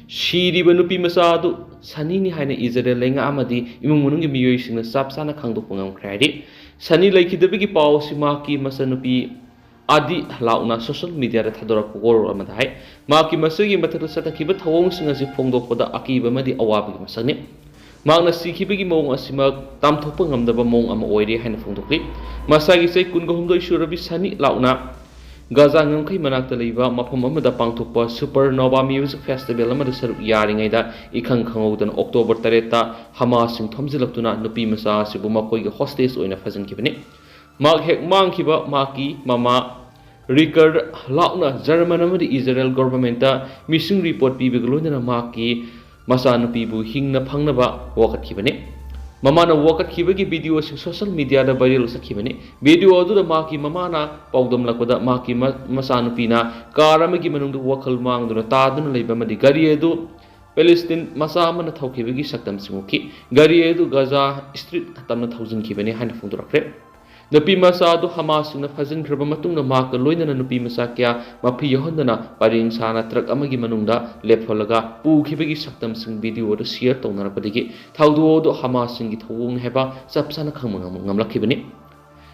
ꯁꯤꯔꯤꯕ ꯅꯨꯄꯤ ꯃꯆꯥ ꯑꯗꯨ ꯁꯅꯤꯅꯤ ꯍꯥꯏꯅ ꯏꯖꯔꯦꯜ ꯂꯩꯉꯥꯛ ꯑꯃꯗꯤ ꯏꯃꯨꯡ ꯃꯅꯨꯡꯒꯤ ꯃꯤꯑꯣꯏꯁꯤꯡꯅ ꯆꯞ ꯆꯥꯅ ꯈꯪꯗꯣꯛꯄ ꯉꯝꯈ꯭ꯔꯦ ꯍꯥꯏꯔꯤ꯫ ꯁꯅꯤ ꯂꯩꯈꯤꯗꯕꯒꯤ ꯄꯥꯎ ꯑꯁꯤ ꯃꯍꯥꯛꯀꯤ ꯃꯆꯟꯅꯨꯄꯤ ꯑꯥꯗꯤ ꯂꯥꯎꯅ ꯁꯣꯁꯤꯌꯦꯜ ꯃꯤꯗꯤꯌꯥꯗ ꯊꯥꯗꯣꯔꯛꯄ ꯋꯥꯔꯣꯜ ꯑꯃꯗ ꯍꯥꯏ꯫ ꯃꯍꯥꯛꯀꯤ ꯃꯁꯤꯒꯤ ꯃꯊꯛꯇ ꯆꯠꯊꯈꯤꯕ ꯊꯧꯑꯣꯡꯁꯤꯡ ꯑꯁꯤ ꯐꯣꯡꯗꯣꯛꯄꯗ ꯑꯀꯤꯕ ꯑꯃꯗꯤ ꯑꯋꯥꯕꯒꯤ ꯃꯁꯛꯅꯤ꯫ ꯃꯍꯥꯛꯅ ꯁꯤꯈꯤꯕꯒꯤ ꯃꯑꯣꯡ ꯑꯁꯤꯃꯛ ꯇꯥꯝꯊꯣꯛꯄ ꯉꯝꯗꯕ ꯃꯑꯣꯡ ꯑꯃ ꯑꯣꯏꯔꯦ ꯍꯥꯏꯅ ꯐꯣꯡꯗꯣꯛꯂꯤ꯫ ꯃꯁꯥꯒꯤ ꯆꯍꯤ ꯀꯨꯟꯒ ꯍꯨꯝꯗꯣꯏ ꯁꯨꯔꯕꯤ ꯁꯅꯤ ꯂꯥꯎꯅ ꯒꯥꯖꯥ ꯉꯝꯈꯩ ꯃꯅꯥꯛꯇ ꯂꯩꯕ ꯃꯐꯝ ꯑꯃꯗ ꯄꯥꯡꯊꯣꯛꯄ ꯁꯨꯄꯔꯅꯣꯚꯥ ꯃ꯭ꯌꯨꯖꯤꯛ ꯐꯦꯁꯇꯤꯚꯦꯜ ꯑꯃꯗ ꯁꯔꯨꯛ ꯌꯥꯔꯤꯉꯩꯗ ꯏꯈꯪ ꯈꯪꯍꯧꯗꯅ ꯑꯣꯛꯇꯣꯕꯔ ꯇꯔꯦꯠꯇ ꯍꯃꯥꯁꯁꯤꯡ ꯊꯣꯝꯖꯤꯜꯂꯛꯇꯨꯅ ꯅꯨꯄꯤ ꯃꯆꯥ ꯑꯁꯤꯕꯨ ꯃꯈꯣꯏꯒꯤ ꯍꯣꯁꯇꯦꯖ ꯑꯣꯏꯅ ꯐꯥꯖꯤꯟꯈꯤꯕꯅꯤ꯫ ꯃꯍꯥꯛ ꯍꯦꯛ ꯃꯥꯡꯈꯤꯕ ꯃꯍꯥꯛꯀꯤ ꯃꯃꯥ ꯔꯤꯀꯔ ꯂꯥꯎꯅ ꯖꯔꯃꯟ ꯑꯃꯗꯤ ꯏꯖꯔꯦꯜ ꯒꯣꯚꯔꯟꯃꯦꯟꯠꯇ ꯃꯤꯁꯤꯡ ꯔꯤꯄꯣꯔꯠ ꯄꯤꯕꯒ ꯂꯣꯏꯅꯅ ꯃꯍꯥꯛꯀꯤ ꯃꯆꯥꯅꯨꯄꯤꯕꯨ ꯍꯤꯡꯅ ꯐꯪꯅꯕ ꯋꯥꯀꯠꯈꯤꯕꯅꯤ꯫ ꯃꯃꯥꯅ ꯋꯥꯀꯠꯈꯤꯕꯒꯤ ꯚꯤꯗꯤꯑꯣ ꯑꯁꯤ ꯁꯣꯁꯤꯌꯦꯜ ꯃꯤꯗꯤꯌꯥꯗ ꯚꯥꯏꯔꯦꯜ ꯆꯠꯈꯤꯕꯅꯤ꯫ ꯚꯤꯗꯤꯑꯣ ꯑꯗꯨꯗ ꯃꯍꯥꯛꯀꯤ ꯃꯃꯥꯅ ꯄꯥꯎꯗꯝꯂꯛꯄꯗ ꯃꯍꯥꯛꯀꯤ ꯃ-, ꯃꯆꯥꯅꯨꯄꯤꯅ ꯀꯥꯔ ꯑꯃꯒꯤ ꯃꯅꯨꯡꯗ ꯋꯥꯈꯜ ꯃꯥꯡꯗꯨꯅ ꯇꯥꯗꯨꯅ ꯂꯩꯕ ꯑꯃꯗꯤ ꯒꯥꯔꯤ ꯑꯗꯨ ꯄꯦꯂꯦꯁꯇꯤꯟ ꯃꯆꯥ ꯑꯃꯅ ꯊꯧꯈꯤꯕꯒꯤ ꯁꯛꯇꯝꯁꯤꯡ ꯎꯈꯤ꯫ ꯒꯥꯔꯤ ꯑꯗꯨ ꯒꯥꯖꯥ ꯁ꯭ꯇ꯭ꯔꯤꯞ ꯇꯝꯅ ꯊꯧꯖꯤꯟꯈꯤꯕꯅꯤ ꯍꯥꯏꯅ ꯐꯣꯡꯗꯣꯔꯛꯈ꯭ꯔꯦ꯫ ꯅꯨꯄꯤ ꯃꯆꯥ ꯑꯗꯨ ꯍꯃꯥꯁꯁꯤꯡꯅ ꯐꯥꯖꯤꯟꯈ꯭ꯔꯕ ꯃꯇꯨꯡꯗ ꯃꯍꯥꯛꯀ ꯂꯣꯏꯅꯅ ꯅꯨꯄꯤ ꯃꯆꯥ ꯀꯌꯥ ꯃꯐꯤ ꯌꯥꯎꯍꯟꯗꯅ ꯄꯔꯦꯡ ꯁꯥꯅ ꯇ꯭ꯔꯛ ꯑꯃꯒꯤ ꯃꯅꯨꯡꯗ ꯂꯦꯞꯍꯜꯂꯒ ꯄꯨꯈꯤꯕꯒꯤ ꯁꯛꯇꯝꯁꯤꯡ ꯚꯤꯗꯤꯑꯣꯗ ꯁꯤꯌꯔ ꯇꯧꯅꯔꯛꯄꯗꯒꯤ ꯊꯧꯗꯣꯛ ꯑꯗꯨ ꯍꯃꯥꯁꯁꯤꯡꯒꯤ ꯊꯧꯑꯣꯡꯅꯤ ꯍꯥꯏꯕ ꯆꯞ ꯆꯥꯅ ꯈꯪꯕ ꯉꯝ-, ꯉꯝꯂꯛꯈꯤꯕꯅꯤ꯫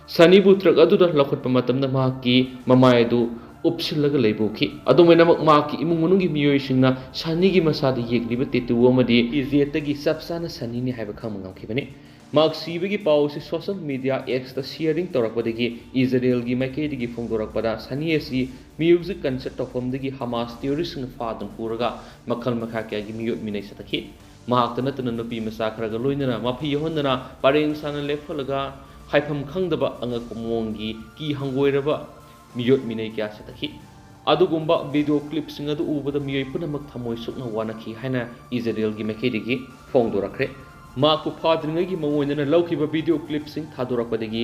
ꯁꯅꯤꯕꯨ ꯇ꯭ꯔꯛ ꯑꯗꯨꯗ ꯂꯧꯈꯠꯄ ꯃꯇꯝꯗ ꯃꯍꯥꯛꯀꯤ ꯃꯃꯥꯏ ꯑꯗꯨ ꯎꯞꯁꯤꯜꯂꯒ ꯂꯩꯕ ꯎꯈꯤ꯫ ꯑꯗꯨꯃꯥꯏꯅꯃꯛ ꯃꯍꯥꯛꯀꯤ ꯏꯃꯨꯡ ꯃꯅꯨꯡꯒꯤ ꯃꯤꯑꯣꯏꯁꯤꯡꯅ ꯁꯅꯤꯒꯤ ꯃꯁꯥꯗ ꯌꯦꯛꯂꯤꯕ ꯇꯦꯇꯨ ꯑꯃꯗꯤ ꯖꯦꯠꯇꯒꯤ ꯆꯞ ꯆꯥꯅ ꯁꯅꯤꯅꯤ ꯍꯥꯏꯕ ꯈꯪꯕ ꯉꯝꯈꯤꯕꯅꯤ꯫ ꯃꯍꯥꯛ ꯁꯤꯕꯒꯤ ꯄꯥꯎ ꯑꯁꯤ ꯁꯣꯁꯤꯌꯦꯜ ꯃꯤꯗꯤꯌꯥ X ꯇ ꯁꯤꯌꯔꯤꯡ ꯇꯧꯔꯛꯄꯗꯒꯤ ꯏꯖꯔꯦꯜꯒꯤ ꯃꯥꯏꯀꯩꯗꯒꯤ ꯐꯣꯡꯗꯣꯔꯛꯄꯗ ꯁꯅꯤ ꯑꯁꯤ ꯃ꯭ꯌꯨꯖꯤꯛ ꯀꯟꯁꯔꯠ ꯇꯧꯐꯝꯗꯒꯤ ꯍꯃꯥꯁ ꯇꯦꯔꯣꯔꯤꯁ꯭ꯠꯁꯤꯡꯅ ꯐꯥꯗꯨꯅ ꯄꯨꯔꯒ ꯃꯈꯜ ꯃꯈꯥ ꯀꯌꯥꯒꯤ ꯃꯤꯑꯣꯠ ꯃꯤꯅꯩ ꯆꯠꯊꯈꯤ꯫ ꯃꯍꯥꯛꯇ ꯅꯠꯇꯅ ꯅꯨꯄꯤ ꯃꯆꯥ ꯈꯔꯒ ꯂꯣꯏꯅꯅ ꯃꯐꯤ ꯌꯥꯎꯍꯟꯗꯅ ꯄꯔꯦꯡ ꯁꯥꯅ ꯂꯦꯞꯍꯜꯂꯒ ꯍꯥꯏꯐꯝ ꯈꯪꯗꯕ ꯑꯉꯛꯄ ꯃꯑꯣꯡꯒꯤ ꯀꯤ ꯍꯪꯒꯣꯏꯔꯕ ꯃꯤꯑꯣꯠ ꯃꯤꯅꯩ ꯀꯌꯥ ꯆꯠꯊꯈꯤ꯫ ꯑꯗꯨꯒꯨꯝꯕ ꯚꯤꯗꯤꯑꯣ ꯀ꯭ꯂꯤꯞꯁꯤꯡ ꯑꯗꯨ ꯎꯕꯗ ꯃꯤꯑꯣꯏ ꯄꯨꯝꯅꯃꯛ ꯊꯃꯣꯏ ꯁꯣꯛꯅ ꯋꯥꯅꯈꯤ ꯍꯥꯏꯅ ꯏꯖꯔꯦꯜꯒꯤ ꯃꯥꯏꯀꯩꯗꯒꯤ ꯐꯣꯡꯗꯣꯔꯛꯈ꯭ꯔꯦ꯫ ꯃꯍꯥꯛꯄꯨ ꯐꯥꯗ꯭ꯔꯤꯉꯩꯒꯤ ꯃꯑꯣꯡ ꯑꯣꯏꯅꯅ ꯂꯧꯈꯤꯕ ꯚꯤꯗꯤꯑꯣ ꯀ꯭ꯂꯤꯞꯁꯤꯡ ꯊꯥꯗꯣꯔꯛꯄꯗꯒꯤ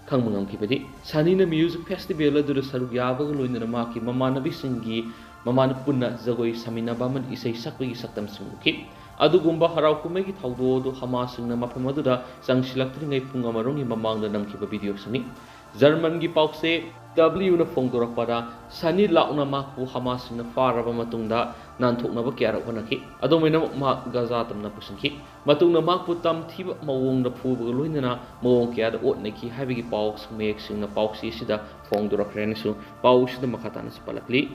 ꯈꯪꯕ ꯉꯝꯈꯤꯕꯗꯤ ꯁꯅꯤꯅ ꯃ꯭ꯌꯨꯖꯤꯛ ꯐꯦꯁꯇꯤꯚꯦꯜ ꯑꯗꯨꯗ ꯁꯔꯨꯛ ꯌꯥꯕꯒ ꯂꯣꯏꯅꯅ ꯃꯍꯥꯛꯀꯤ ꯃꯃꯥꯟꯅꯕꯤꯁꯤꯡꯒꯤ ꯃꯃꯥꯟꯅꯕ ꯄꯨꯟꯅ ꯖꯒꯣꯏ ꯁꯥꯃꯤꯟꯅꯕ ꯑꯃꯗꯤ ꯏꯁꯩ ꯁꯛꯄꯒꯤ ꯁꯛꯇꯝꯁꯤꯡ ꯎꯈꯤ꯫ ꯑꯗꯨꯒꯨꯝꯕ ꯍꯔꯥꯎ ꯀꯨꯝꯍꯩꯒꯤ ꯊꯧꯗꯣꯛ ꯑꯗꯨ ꯍꯃꯥꯁꯁꯤꯡꯅ ꯃꯐꯝ ꯑꯗꯨꯗ ꯆꯪꯁꯤꯜꯂꯛꯇ꯭ꯔꯤꯉꯩ ꯄꯨꯡ ꯑꯃꯔꯣꯝꯒꯤ ꯃꯃꯥꯡꯗ ꯅꯝꯈꯤꯕ ꯚꯤꯗꯤꯑꯣꯁꯤꯡꯅꯤ꯫ ꯖꯔꯃꯟꯒꯤ ꯄꯥꯎꯆꯦ W ꯅ ꯐꯣꯡꯗꯣꯔꯛꯄꯗ, ꯁꯅꯤ ꯂꯥꯎꯅ ꯃꯍꯥꯛꯄꯨ ꯍꯃꯥꯁꯁꯤꯡꯅ ꯐꯥꯔꯕ ꯃꯇꯨꯡꯗ ꯅꯥꯟꯊꯣꯛꯅꯕ ꯀꯌꯥꯔꯛ ꯍꯣꯠꯅꯈꯤ꯫ ꯑꯗꯨꯝ ꯑꯣꯏꯅꯃꯛ, ꯃꯍꯥꯛ ꯒꯖꯥ ꯇꯝꯅ ꯄꯨꯁꯤꯟꯈꯤ꯫ ꯃꯇꯨꯡꯗ ꯃꯍꯥꯛꯄꯨ ꯇꯝꯊꯤꯕ ꯃꯑꯣꯡꯗ ꯐꯨꯕꯒ ꯂꯣꯏꯅꯅ ꯃꯑꯣꯡ ꯀꯌꯥꯗ ꯑꯣꯠ ꯅꯩꯈꯤ ꯍꯥꯏꯕꯒꯤ ꯄꯥꯎ ꯃꯌꯦꯛꯁꯤꯡꯅ ꯄꯥꯎꯆꯦ ꯑꯁꯤꯗ ꯐꯣꯡꯗꯣꯔꯛꯈ꯭ꯔꯦ ꯍꯥꯏꯅꯁꯨ ꯄꯥꯎ ꯑꯁꯤꯗ ꯃꯈꯥ ꯇꯥꯅꯁꯨ ꯄꯜꯂꯛꯂꯤ꯫